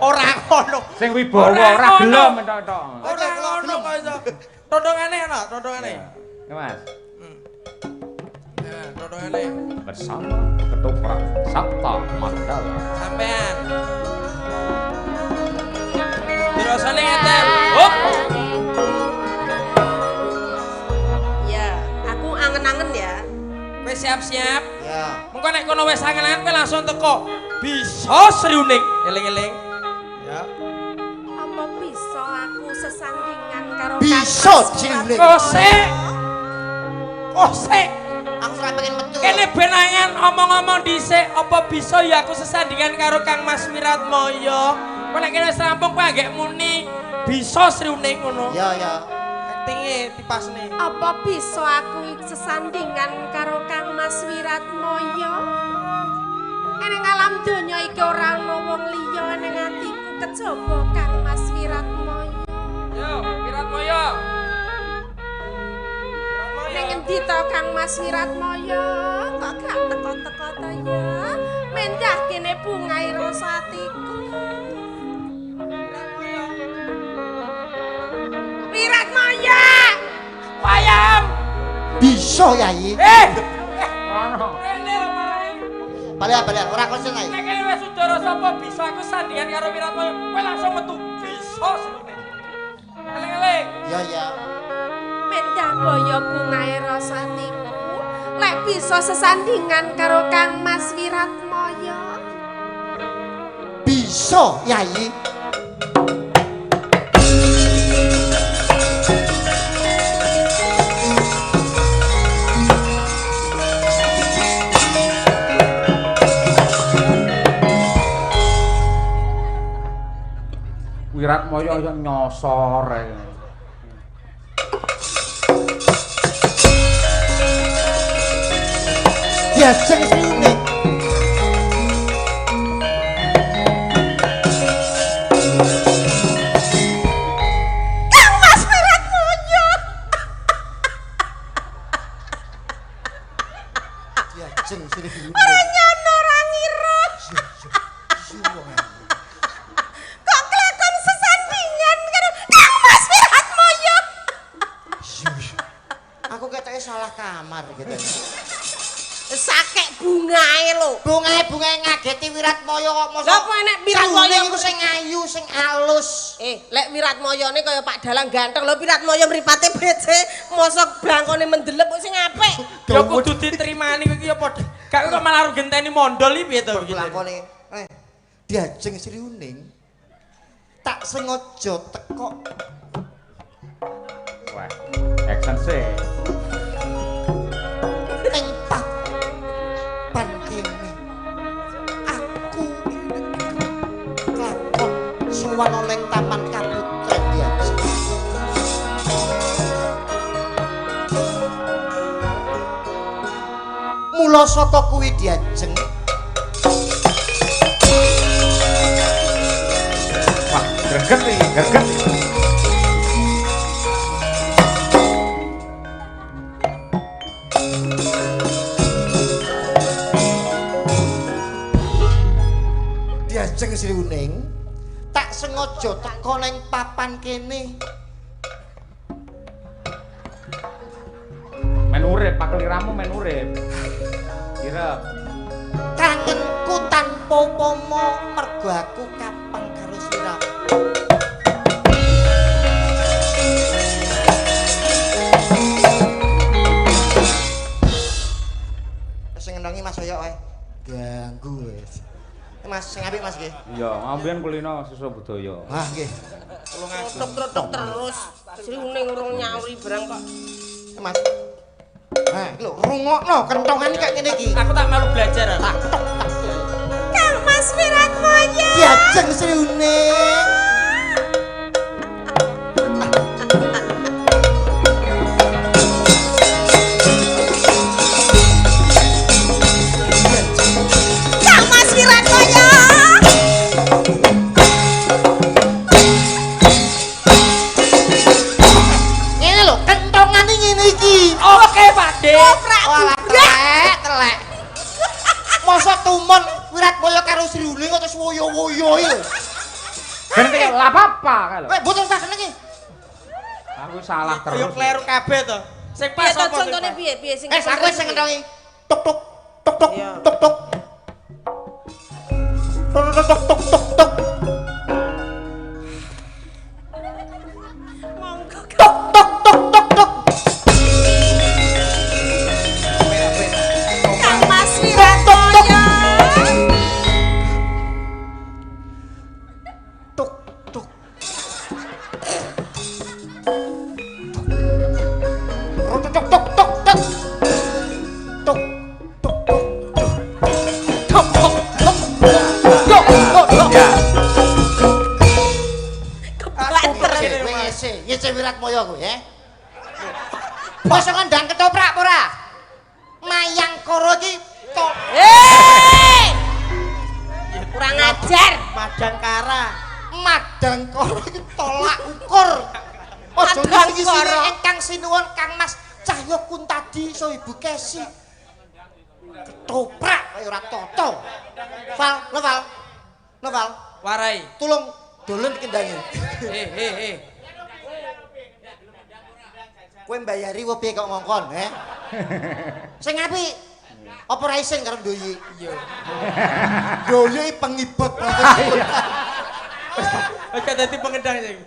Ora ngono. Sing wibawa ora gelem entok-entok. Ora ngono kok iso. Tondongane ana, tondongane. Ya, Mas. Nah, tondongane. Bersama Ketoprak Sapta Mandala. Sampean. Dirasane ngeten. Hop. Ya, aku angen-angen ya. Kowe siap-siap. Ya. Mengko nek kono wis angen-angen kowe langsung teko. Bisa Sri Huning. Eling-eling. Ya. Apa bisa aku sesandingan karo Bisa Sri Huning. Kosek. Kosek. Aku ora pengen metu. Kene ben angen omong-omong dhisik, apa bisa ya aku sesandingan karo Kang Mas Wiratmaya? Kowe nek kene wis rampung kowe anggek muni bisa Sri Huning ngono. Ya, ya. Aktinge dipasne. Apa bisa aku sesandingan karo Kang Mas Wiratmaya? Ning alam donya iki ora ana wong liya ning atiku kejaba Kang Mas Wiratmaya. Yo, Wiratmaya. Wiratmaya. Ning endi to Kang Mas Wiratmaya? Kok gak teko-teko to ya? Mendah kene bungahe rasa atiku. Wiratmaya! Wayam. Bisa Yai. Ono. Rene lho marahi. Balik ora konsen Yai. Nek kene wis saudara sapa bisa aku sandingan karo Wiratmaya, kowe langsung metu bisa senene. Eling-eling. Iya ya. Mendah boyo bungahe rasa atiku. Lek bisa sesandingan karo Kang Mas Wiratmaya. Bisa Yai. Wiratmaya ya nyosor ae. Diajeng srine. Kang Mas Wiratmaya. Diajeng srine. Ora nyono ora ngira. Kok kelakon sesandingan karo Kang Mas Wiratmaya. Aku ketoke salah kamar gitu. Sakek bungae lho. Bungae-bungae ngageti Wiratmaya kok mosok. Lah apa enek Wiratmaya iku sing ayu, sing alus. Lek Wiratmayane kaya Pak Dalang ganteng lho, Wiratmaya mripate becik, mosok blangkone mendelep kok sing apik. Ya kudu ditrimani kowe iki ya padha. Gak kok malah genteni mondol iki piye to iki. Blangkone. Diajeng Sri Uning. Tak sengaja teko. Wah, action sih. Ning papan kene. Aku kelakon sowan ning Taman Kaputren Diajeng. Mula saka kuwi Diajeng. Wah, greget iki, greget iki. Diajeng Sri Uning tak sengaja teko ning papan kene. Men urip, pakeliramu men urip. Irep. Kangenku tanpa upama mergo aku kapang karo sliramu. Sing ngenongi Mas Oyok wae. Ganggu wis. Mas sing apik Mas nggih. Iya, ngambian kulino sisa budaya. Ah nggih. Trotok-trotok terus. Sri Uning urung nyauri barang kok. Mas. Nah, iki lho rungokno kenthongane kaya ngene iki. Aku tak malu belajar. Aku. Tak tok tak. Kang Mas Wiratmaya. Diajeng Sri Uning. Kang Mas Wiratmaya. Ngene lho, kenthongane ngene iki. Oke, Pak De. Walah telek, telek. Masa tumon Wiratmaya karo Sri Uning kok terus woyo-woyo iki lho. Ben kaya lah apa kae lho. Kowe mboten usah seneng iki. Aku salah terus. Ya kleru kabeh to. Sing Piye pas to apa? contone piye piye sing Aku sing ngenthongi. Tok tok tok tok tok tok. Tok tok tok tok tok. Monggo. Tok tok tok tok tok. Kang Mas Wiratmaya. Tok tok. Tok tok tok tok tok. Tok tok tok tok. Tok tok tok tok tok tok. Ya. Kebanter. Kowe ngese, ngese Wiratmaya kowe, eh? Mosok ngandang ketoprak apa ora? Mayangkara iki tok Hei! Kurang ajar. Madangkara. Madangkara iki tolak ukur. Aja Madangkara. ngisine ingkang sinuwun Kang Mas Cahya Cahyo Kuntadi iso Ibu Kesi. Ketoprak kaya ora tata. Val, Val. Val. Warai. Tulung dolen kendange. Eh. Kowe mbayari wae piye kok ngongkon, he? Sing apik. Apa ora isin karo Ndoyi? Iya. Ndoyi pengibot. Oke dadi pengendang sing.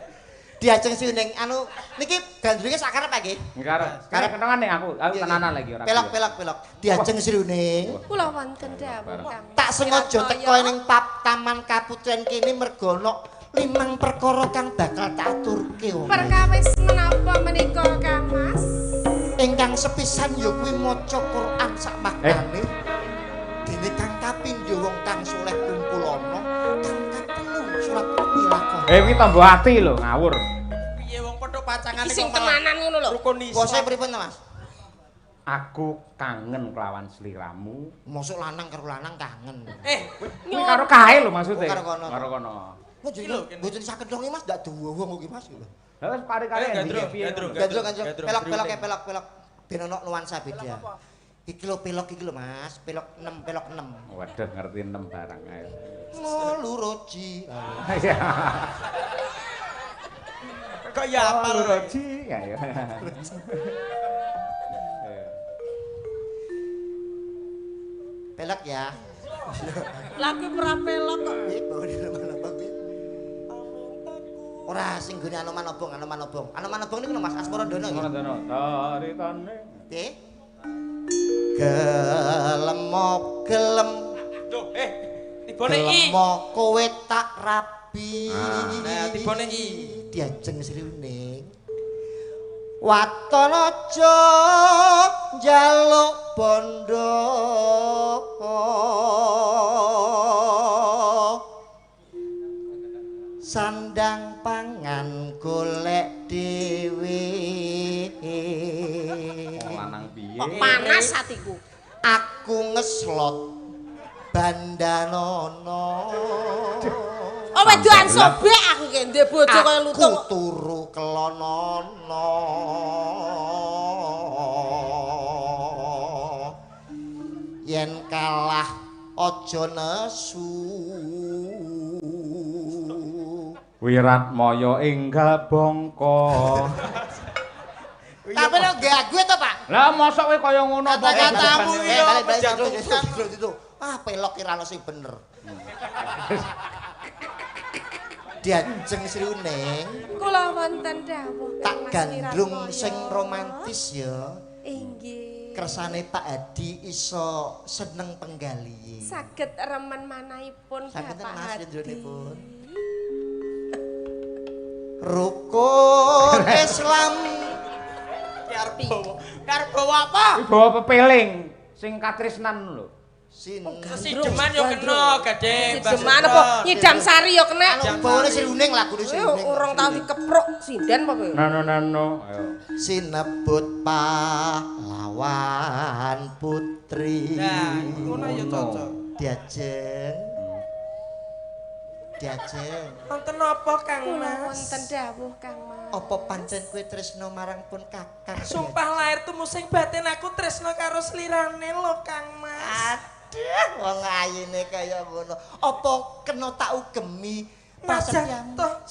Diajeng sing anu niki gandrunge sak karep nggih? Karep. Karep kenangan nek aku tenanan lagi ora. Pelok pelok pelok. Diajeng sirune. Kula wonten dawuh Kang. Tak sengaja teko ning Taman Kaputren kene mergo ana 5 perkara kang bakal tak aturke. Perkawis menapa menika Kang Mas? Ingkang sepisan ya kuwi maca Quran sak maknane. Dene kang kapindho wong kang saleh kumpul ana, kang katelu surat Milakon. Kuwi tombo ati lho, ngawur. Piye wong padha pacangane sing tenanan ngono lho. Rukun iso. Bose pripun to, Mas? Aku kangen kelawan sliramu. Mosok lanang karo lanang kangen. Kuwi karo kae lho maksude. Karo kono. Karo kono. Mboten saged dong Mas, ndak duwe wong iki Mas. Lah wis kare-kare piye. Gandrung. Pelok pelok pelok pelok. Ben ana nuansa beda. Iki lho pelok iki lho Mas, pelok 6 pelok 6. Waduh ngerti 6 barang ae. Ngluroji. Kok ya apa luroji ya. Pelok ya. Lah kuwi ora pelok kok. Ora sing nggone Anoman Obong, Anoman Obong. Anoman Obong niku lho Mas Asmarandono nggih. Asmarandono. Taritane. Piye? Gelem gelem. Duh, tibone i. Gelem kowe tak rabi. Nah, tibone i. Diajeng sriuning. Waton aja njaluk bondo. Sandang pangan golek dhewe. Lanang piye? Kok panas atiku. Aku ngeslot bandanono. Oh wedoan sobek aku ki ndek bojo kaya lutung. Aku turu kelonono. Yen kalah aja nesu. Wiratmaya enggal bangka. Tapi lho nggih gue to, Pak. Lah mosok kowe kaya ngono apa kata-katamu iki yo. Ah pelok ki ra ono sing bener. Diajeng sriuning. Kula wonten dawuh tak gandrung sing romantis ya. Inggih. Kersane Pak Hadi iso seneng penggali. Saged remen manahipun Bapak Hadi. Rukun Islam. Arep bawa apa? Bawa pepeling sing katresnan lho. Sideman yo kena, gadhe. Sideman apa nyidam sari yo kena. Bawane sriuning lagune sriuning. Urung tau dikepruk sinden apa kowe? Nano nano. Ayo. Sinebut pahlawan putri. Nah, ngono yo cocok. Diajeng. Diajeng. Wonten napa Kang Mas? Wonten dawuh Kang Mas. Apa pancen kowe tresna marang pun Kakang? Sumpah lahir tumusing batin aku tresna karo slirane lho Kang Mas. Aduh, wong ayine kaya ngono. Apa kena tak ugemi prasetyamu? Toh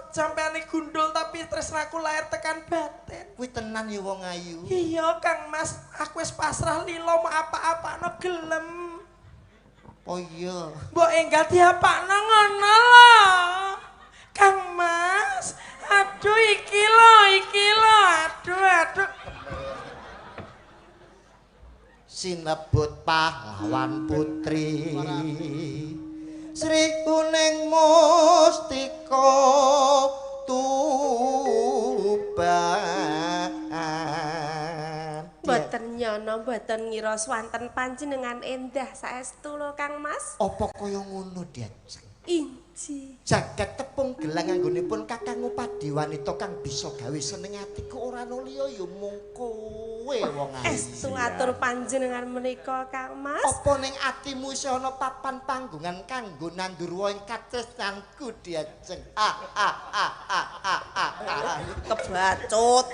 sampeane gundul tapi tresnaku lahir tekan batin. Kuwi tenan ya wong ayu. Iya Kang Mas, aku wis pasrah lila mau apa-apano gelem. Oh iya. Mbok enggal diapakno ngono lho. Kang Mas, aduh iki lho, aduh aduh. Sinebut pahlawan putri. Sri Kuning Mustika Tuban. Mboten nyono, mboten ngira swanten panjenengan endah saestu lho Kang Mas. Apa kaya ngono Diajeng? Inji. Jagat tepung gelang anggonipun Kakang Upadi wanita kang bisa gawe seneng atiku ora ana liya ya mung kowe wong ayu. Estu atur panjenengan menika Kang Mas. Apa ning atimu isih ana papan panggongan kanggo nandur woh ing katresnanku Diajeng? Ah ah ah ah ah ah. Kebacut.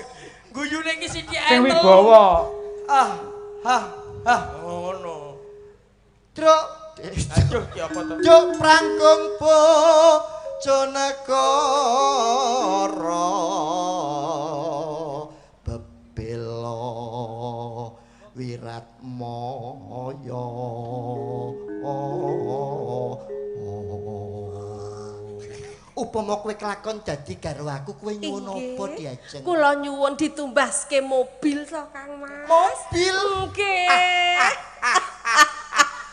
Guyune iki sithik Sing wibawa. Ah, ha, ha, ngono. Truk. Aduh, ki apa to? Juk prangkung Bojonegoro bebela Wiratmaya. Upama kowe kelakon dadi garwaku, kowe nyuwun apa Diajeng? Kula nyuwun ditumbaske mobil to, Kang Mas. Mobil? Nggih.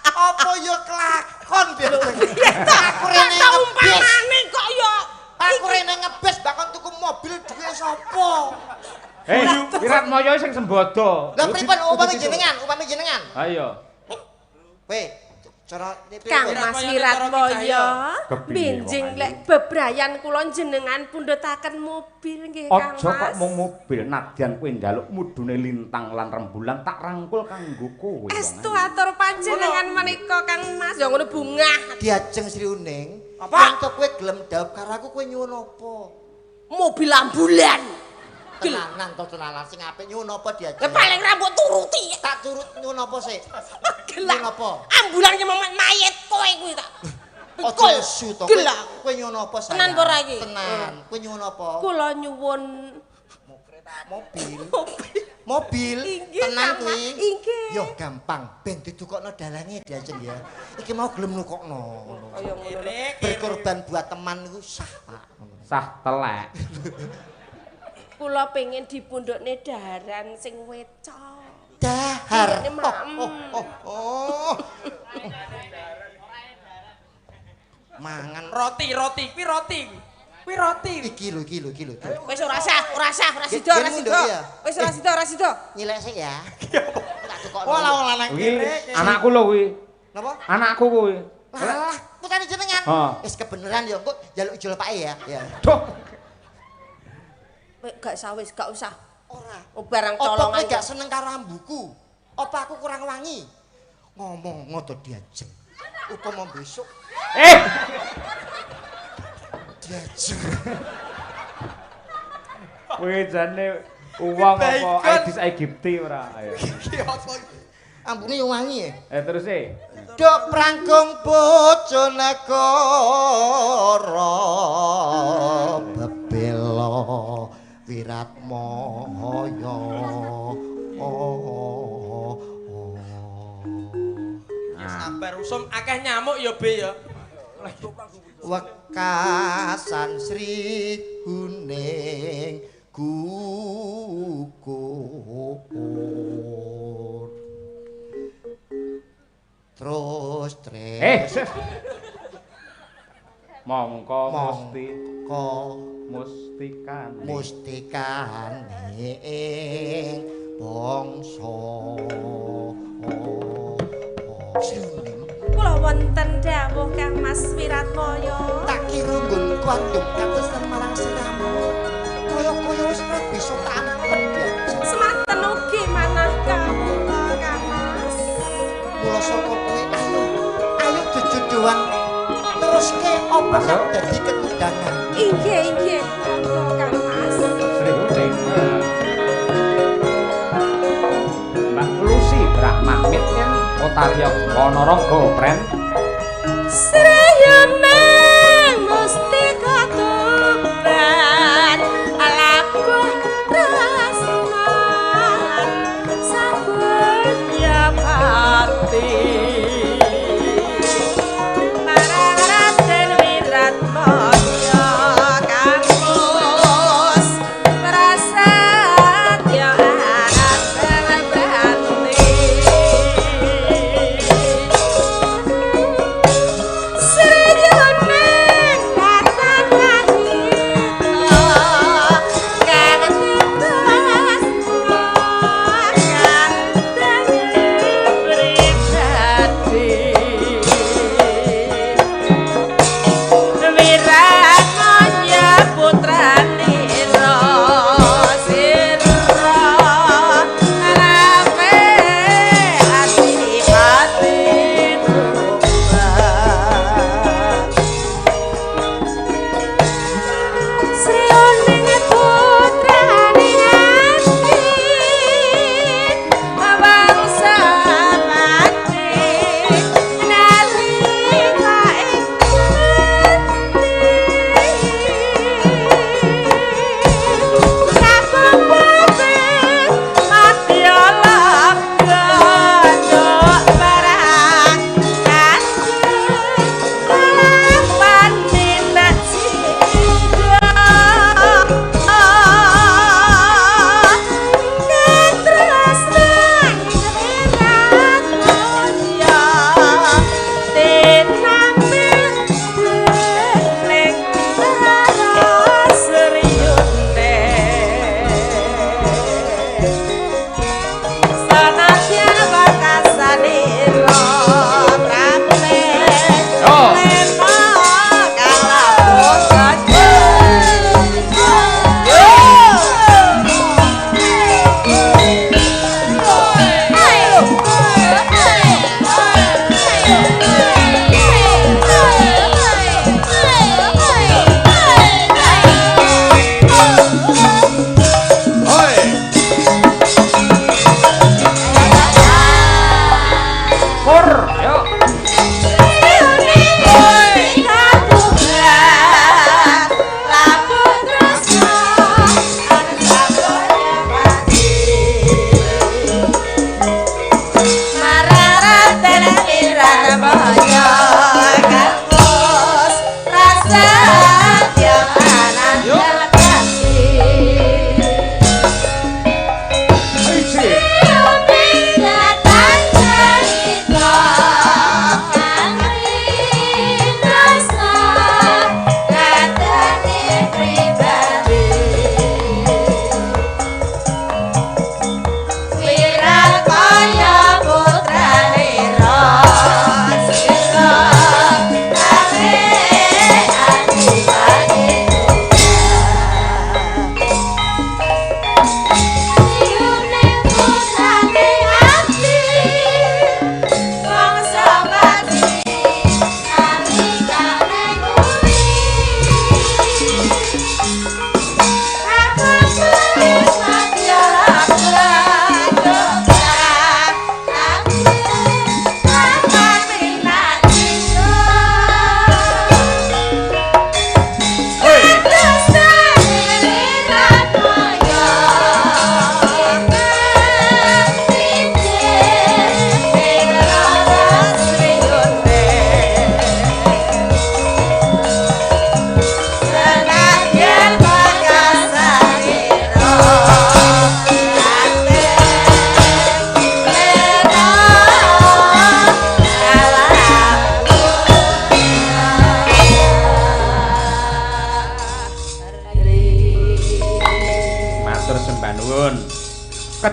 Apa ya kelakon Diajeng? Aku rene ngebis. Umpamane kok ya. Aku rene ngebis bakon tuku mobil duwe sapa? Hei, Wiratmaya sing sembodo. Lah pripun upami jenengan, upami jenengan? Ayo. Kowe cara Kang Mas Wiratmaya, benjing lek bebrayan kula jenengan pundhutaken mobil nggih Kang Mas. Aja kok mung mobil, nadyan kowe njaluk mudune lintang lan rembulan tak rangkul kanggo kowe. Estu atur panjenengan menika Kang Mas, ya ngono bungah. Diajeng Sri Uning, apa? Yen kowe gelem dhaup karo aku kowe nyuwun apa? Mobil ambulan. Tenanan to tenanan sing apik nyuwun apa Diajeng? Lah paling rambut turuti. Tak turut nyuwun apa sik? Nyuwun apa? Ambulan ki mayit kowe kuwi tak. Aja nesu to. Kowe nyuwun apa sayang? Tenan apa ora iki? Tenan. Kowe nyuwun apa? Kula nyuwun mobil. Mobil. Tenan kuwi. Inggih. Yo gampang, ben didukokno dalange Diajeng ya. Iki mau gelem nukokno ngono. Kaya ngono. Berkorban buat teman iku sah, Pak. Sah telek. Kula pengen dipundhukne daharan sing wecok. Dahar. Oh. Mangan roti, roti, kuwi roti. Kuwi roti. Iki lho, iki lho, iki lho. Wis ora sah, ora sah, ora sida, ora sida. Wis ora sida, ora sida. Nyilek sik ya. Tak tukokno. Wah, lanang kene. Anakku lho kuwi. Napa? Anakku kuwi. Lah, putane jenengan. Wis kebeneran ya, engko njaluk ijol pake ya. Ya. Duh. Gak usah wis, gak usah. Ora. Oh, barang colongan. Apa kowe gak seneng karo ambuku? Apa aku kurang wangi? Ngomong ngoto Diajeng. Upama besok. Diajeng. Kowe jane uwong apa Aedes aegypti ora? Ayo. Iki apa iki? Ambune yo wangi ya. Terus e. Dok prangkung Bojonegoro bebela Wiratmaya. Ya sabar usum akeh nyamuk ya Be ya. Wekasan Sri Huning gugur. Terus tres. Mongko mesti mustikane mustikane ing bangsa. Kula wonten dawuh Kang Mas Wiratmaya. Tak kira nggonku adem katesan marang siramu. Kaya-kaya wis ora bisa tampet Diajeng. Semanten ugi manah kawula Kang Mas. Mula saka kuwi ayo ayo jejodohan teruske apa kang dadi ketundangan. Inggih, inggih. Monggo Kang Mas. Sri Huning. Mbak Lucy Brahmamit Otaria Ponorogo Pren. Sri Huning mustika tuban alabuh tresnan sabudya pati.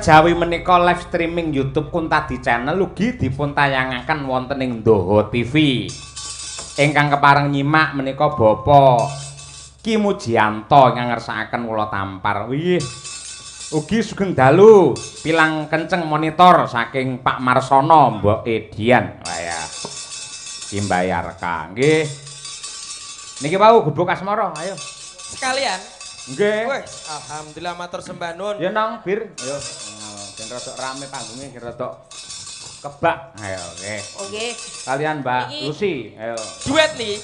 Kejawi menika live streaming YouTube Kuntadi Channel ugi dipun tayangaken wonten ing Ndoho TV. Ingkang kepareng nyimak menika Bapak Ki Mujianto ingkang ngersakaken kula tampar. Wih. Ugi sugeng dalu pilang kenceng monitor saking Pak Marsono Mbok Edian. Wah ya. Ki mbayarka nggih. Niki wau Gubuk Asmara, ayo. Sekalian. Nggih. Wes, alhamdulillah matur sembah nuwun. Ya nang bir, ayo. Ben rada rame panggungnya, ben rada kebak. Ayo, nggih. Oke. Kalian Mbak Lucy, ayo. Duet nih.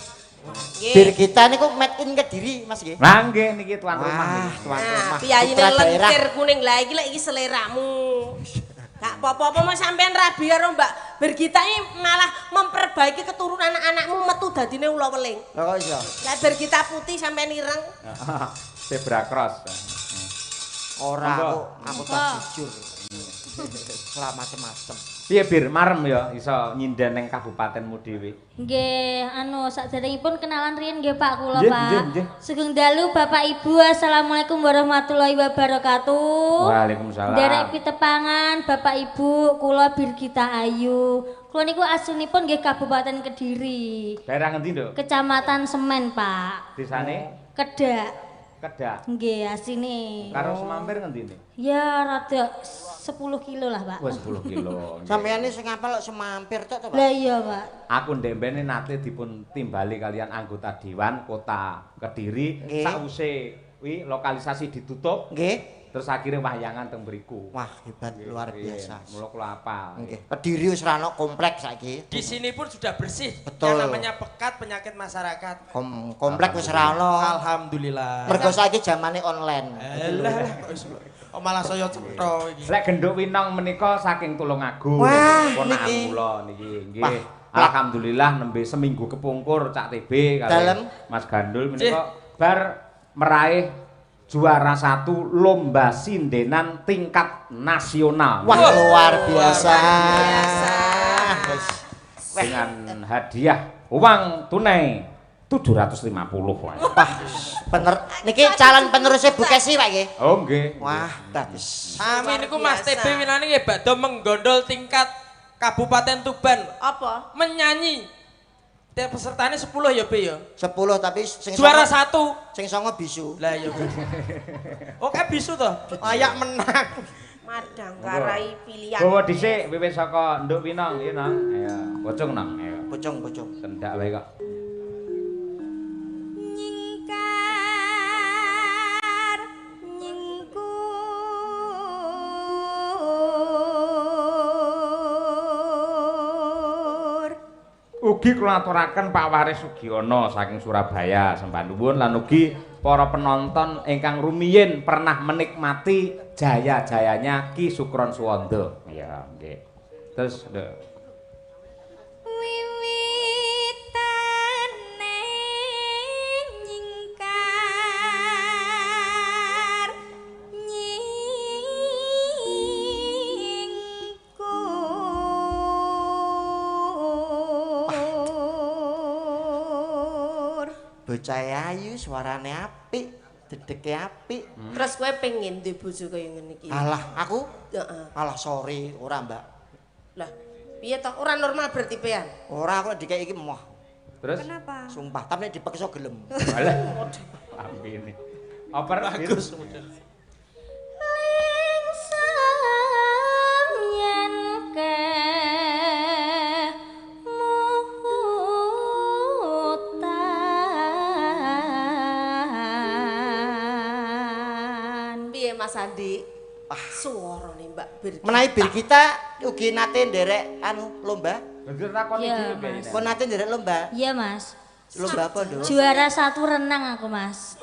Nggih. Bir kita niku made in Kediri, Mas nggih. Lah nggih niki tuan rumah niki. Tuan rumah. Nah, piyayine lentir kuning lah iki lek iki seleramu. Gak apa-apa mau sampean rabi karo Mbak Birgita ini malah memperbaiki keturunan anak-anakmu metu dadine ula weling. Lah kok iso? Lah Birgita putih sampean ireng. Zebra cross. Ora aku tak jujur. Ora macem-macem. Piye Bir marem ya iso nyinden ning kabupatenmu dhewe? Nggih, anu sakderengipun kenalan riyin nggih Pak kula Pak. Sugeng dalu Bapak Ibu, assalamualaikum warahmatullahi wabarakatuh. Waalaikumsalam. Nderek pitepangan Bapak Ibu, kula Birgita Ayu. Kula niku aslinipun nggih Kabupaten Kediri. Daerah ngendi, Nduk? Kecamatan Semen, Pak. Desane? Kedak. Kedak. Nggih, asline. Karo Semampir ngendi ne? Ya rada 10 kilo lah, Pak. Wah, 10 kilo. Sampeyan iki sing ngapal kok Semampir tok to, Pak? Lah iya, Pak. Aku ndembene nate dipun timbali kalian anggota Dewan Kota Kediri sause kuwi lokalisasi ditutup. Nggih. Terus akhirnya wayangan teng mriku. Wah, hebat luar biasa. Mula kula apal. Nggih. Kediri wis ra ono kompleks saiki. Di sini pun sudah bersih. Betul. Yang namanya pekat penyakit masyarakat. Komplek wis ra ono. Alhamdulillah. Mergo saiki zamane online. Lah kok malah saya cetha iki. Lek Genduk Winong menika saking Tulungagung. Ponakan kula niki nggih. Alhamdulillah nembe seminggu kepungkur Cak TB kalih Mas Gandul menika bar meraih juara 1 lomba sindenan tingkat nasional. Wah, luar biasa. Dengan hadiah uang tunai 750. Wah, niki calon penerusnya Bu Kesi, Pak nggih. Oh, nggih. Wah, bagus. Sami niku Mas TB winane nggih badhe menggondol tingkat Kabupaten Tuban. Apa? Menyanyi. Tiap pesertane 10 ya, Be ya. 10 tapi sing juara 1, sing 9 bisu. Lah iya. Oke bisu to. Layak menang. Madang karai pilihan. Bawa dhisik wiwit saka Nduk Winong ya, Nang. Ayo, pocong Nang. Ayo. Pocong-pocong. Sendak wae kok. Nyingkar nyingkur. Ugi kula aturaken Pak Waris Sugiono saking Surabaya sembah nuwun lan ugi para penonton ingkang rumiyin pernah menikmati jaya-jayanya Ki Sukron Suwondo. Ya, nggih. Terus wiwitane nyingkar nyingkur. Bocah ayu suarane apik, dedeke apik. Terus kowe pengen duwe bojo kaya ngene iki? Alah, aku? Heeh. Alah sorry, ora, Mbak. Lah, piye toh? Ora normal berarti pean? Ora, aku nek dikeki iki emoh. Terus? Kenapa? Sumpah, tapi nek dipaksa gelem. Alah. Lambene. Oper bagus. Lingsam yen ke Mas Andi, suarane Mbak Birgita. Menawi Birgita ugi nate nderek anu lomba. Bener takoni dhewe piye. Kok nate nderek lomba? Iya, Mas. Lomba apa, Nduk? Juara 1 renang aku, Mas.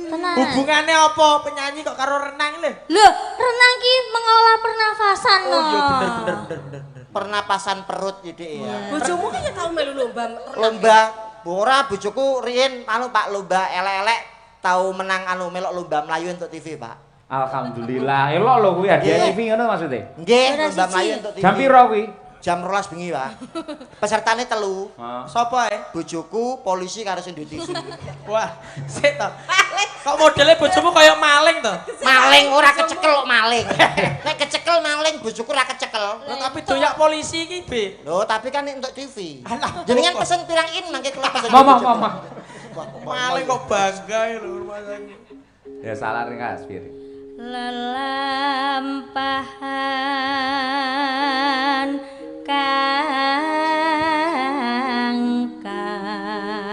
Tenang. Hubungannya apa penyanyi kok karo renang lho? Loh, renang ki mengolah pernafasan Oh iya bener. Pernapasan perut ya, Dik ya. Bojomu ki ya tau melu lomba renang. Lomba ora bojoku riyin anu Pak lomba elek-elek tau menang anu melok lomba mlayu entuk TV, Pak. Alhamdulillah. Elok lho kuwi hadiah TV ngono maksudnya? Nggih, lomba mlayu entuk TV. Jam piro kuwi? Jam 12 bengi, Pak. Pesertane 3. Sapa ae? Bojoku, polisi karo sing duwe TV. Wah, sik to. Kok modele bojomu kaya maling to? Maling ora kecekel kok maling. Nek kecekel maling, bojoku ora kecekel. Lho tapi doyak polisi iki, Be. Lho, tapi kan untuk TV. Alah, Jenengan pesen pirang in mangke kula pesen. Mama, mama. Maling kok bangga lho rumah sakit. Ya salah ringkas piring. Lelampahan kang kawuri.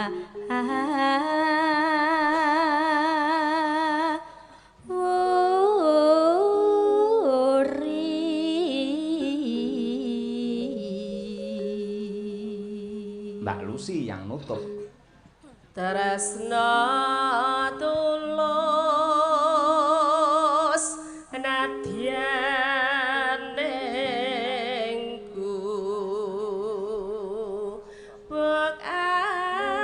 Mbak Lucy yang nutup. Tresna tulus nadyan ning gubuk asmara.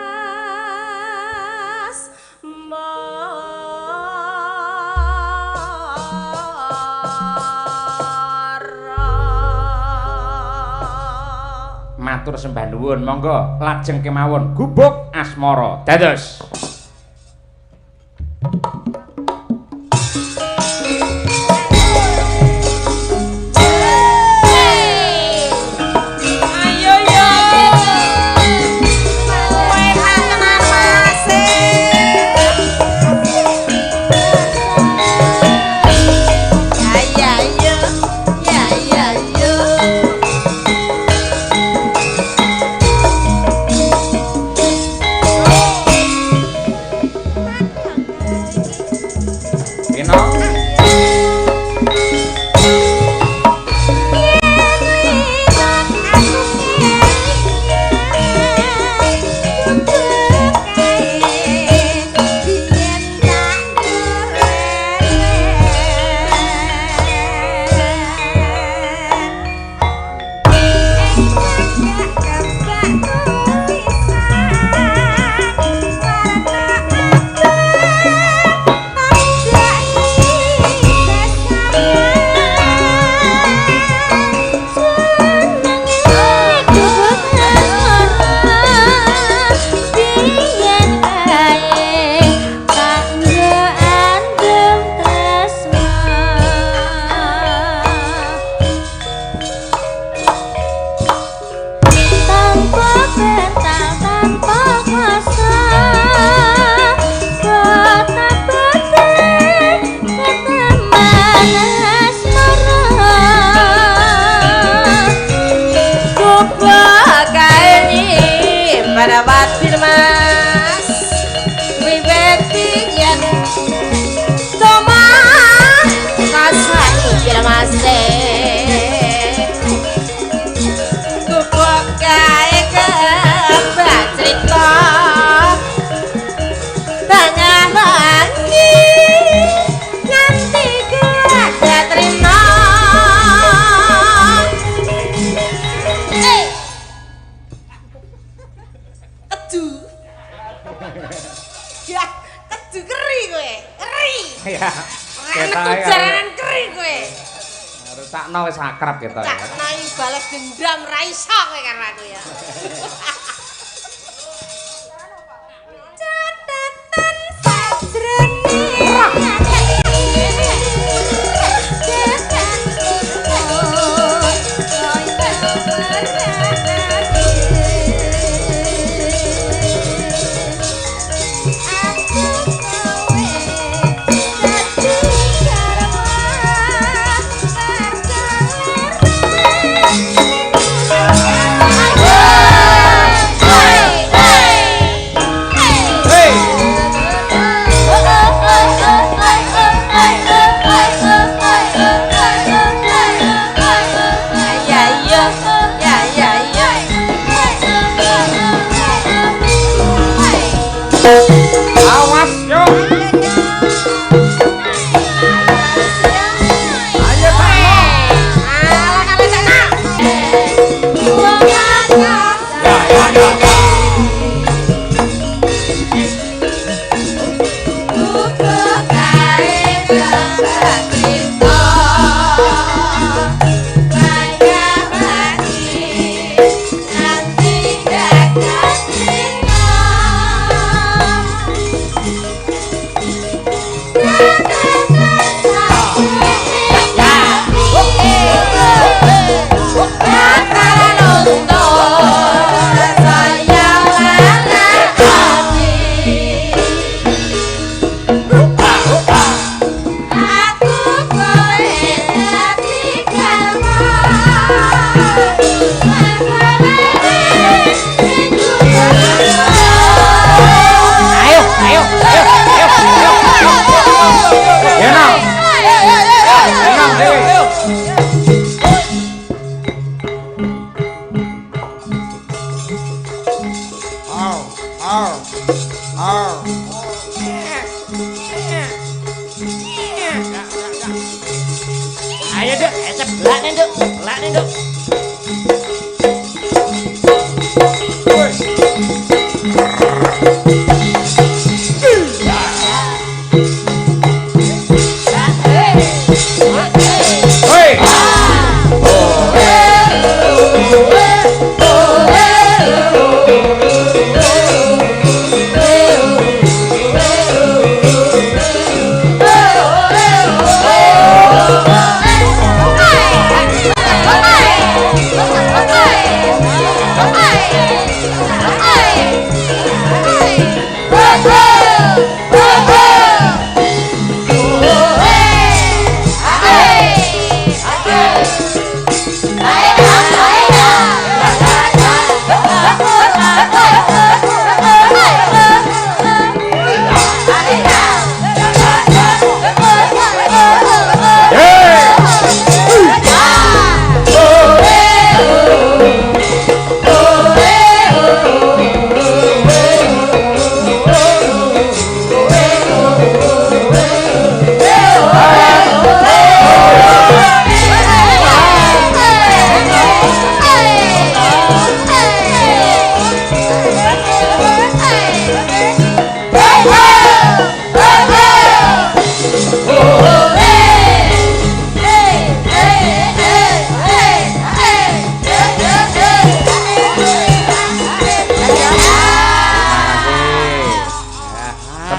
Matur sembah nuwun, monggo lajeng kemawon gubuk asmara. Dados. Ayo yo. Kowe tenan Mas. Ya ya yo. Ya ya yo. Pino. Ya, keju keri kowe, keri. Ya. Ora metu jaranan keri kowe. Rusakno wis akrab kita ya. Cak nai balas dendam ra iso kowe karo aku ya. Catatan sajroning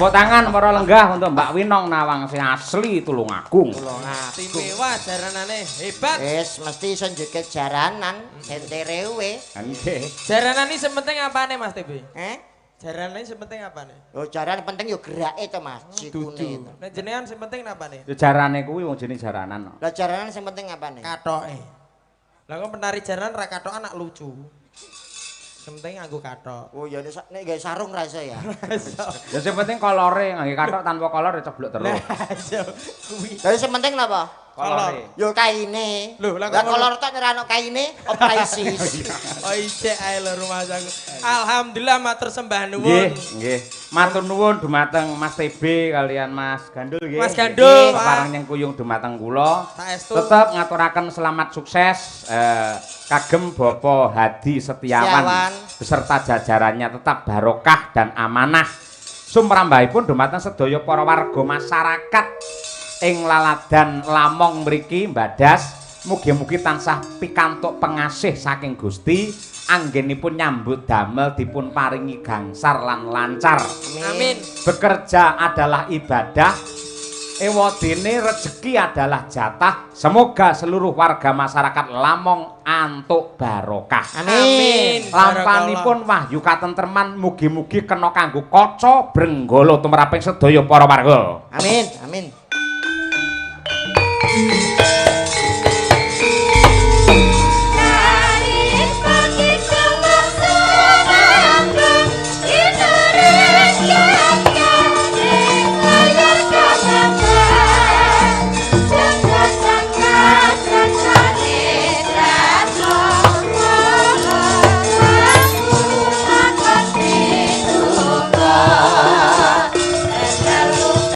Tepuk tangan para lenggah untuk Mbak Winong Nawang sing asli Tulungagung. Tulungagung. Istimewa jaranane hebat. Wis mesti iso njeget jaranan senterewe. Nggih. Jaranan ini sing penting apane Mas TB? Eh? Jaranan ini sing penting apane? Lho jaran penting yo gerake to Mas, sikune to. Nek jenengan sing penting napane? Ya jarane kuwi wong jenenge jaranan kok. Lah jaranan sing penting apane? Katoke. Lah kok penari jaranan ra katokan nak lucu. Sing penting nganggo katok. Oh ya nek nek gawe sarung ra iso ya. Ya sing penting kolore, ngangge kathok tanpa kolor ya ceblok terus. Lah kuwi. Lah sing penting napa? Kolore. Yo kaine. Lho, lah lah kok kolor tok ora ono kaine, opraisis. Oh ijek ae lho rumahku. Alhamdulillah matur sembah Nggih, nuwun. nggih. Matur nuwun dumateng Mas TB kalian Mas Gandul nggih. Mas Gandul, Pak. Kepareng nyengkuyung dumateng kula. Saestu. Tetep ngaturaken selamat sukses kagem Bapak Hadi Setiawan, Setiawan. Beserta jajarannya tetap barokah dan amanah. Sumrambahipun dumateng sedaya para warga masyarakat ing Laladan Lamong mriki Badas, mugi-mugi tansah pikantuk pengasih saking Gusti, anggenipun nyambut damel dipun paringi gangsar lan lancar. Amin. Bekerja adalah ibadah, ewadene rezeki adalah jatah. Semoga seluruh warga masyarakat Lamong antuk barokah. Amin. Lampanipun wahyu katentreman mugi-mugi kena kanggo kaca brenggala tumraping sedaya para warga. Amin. Amin.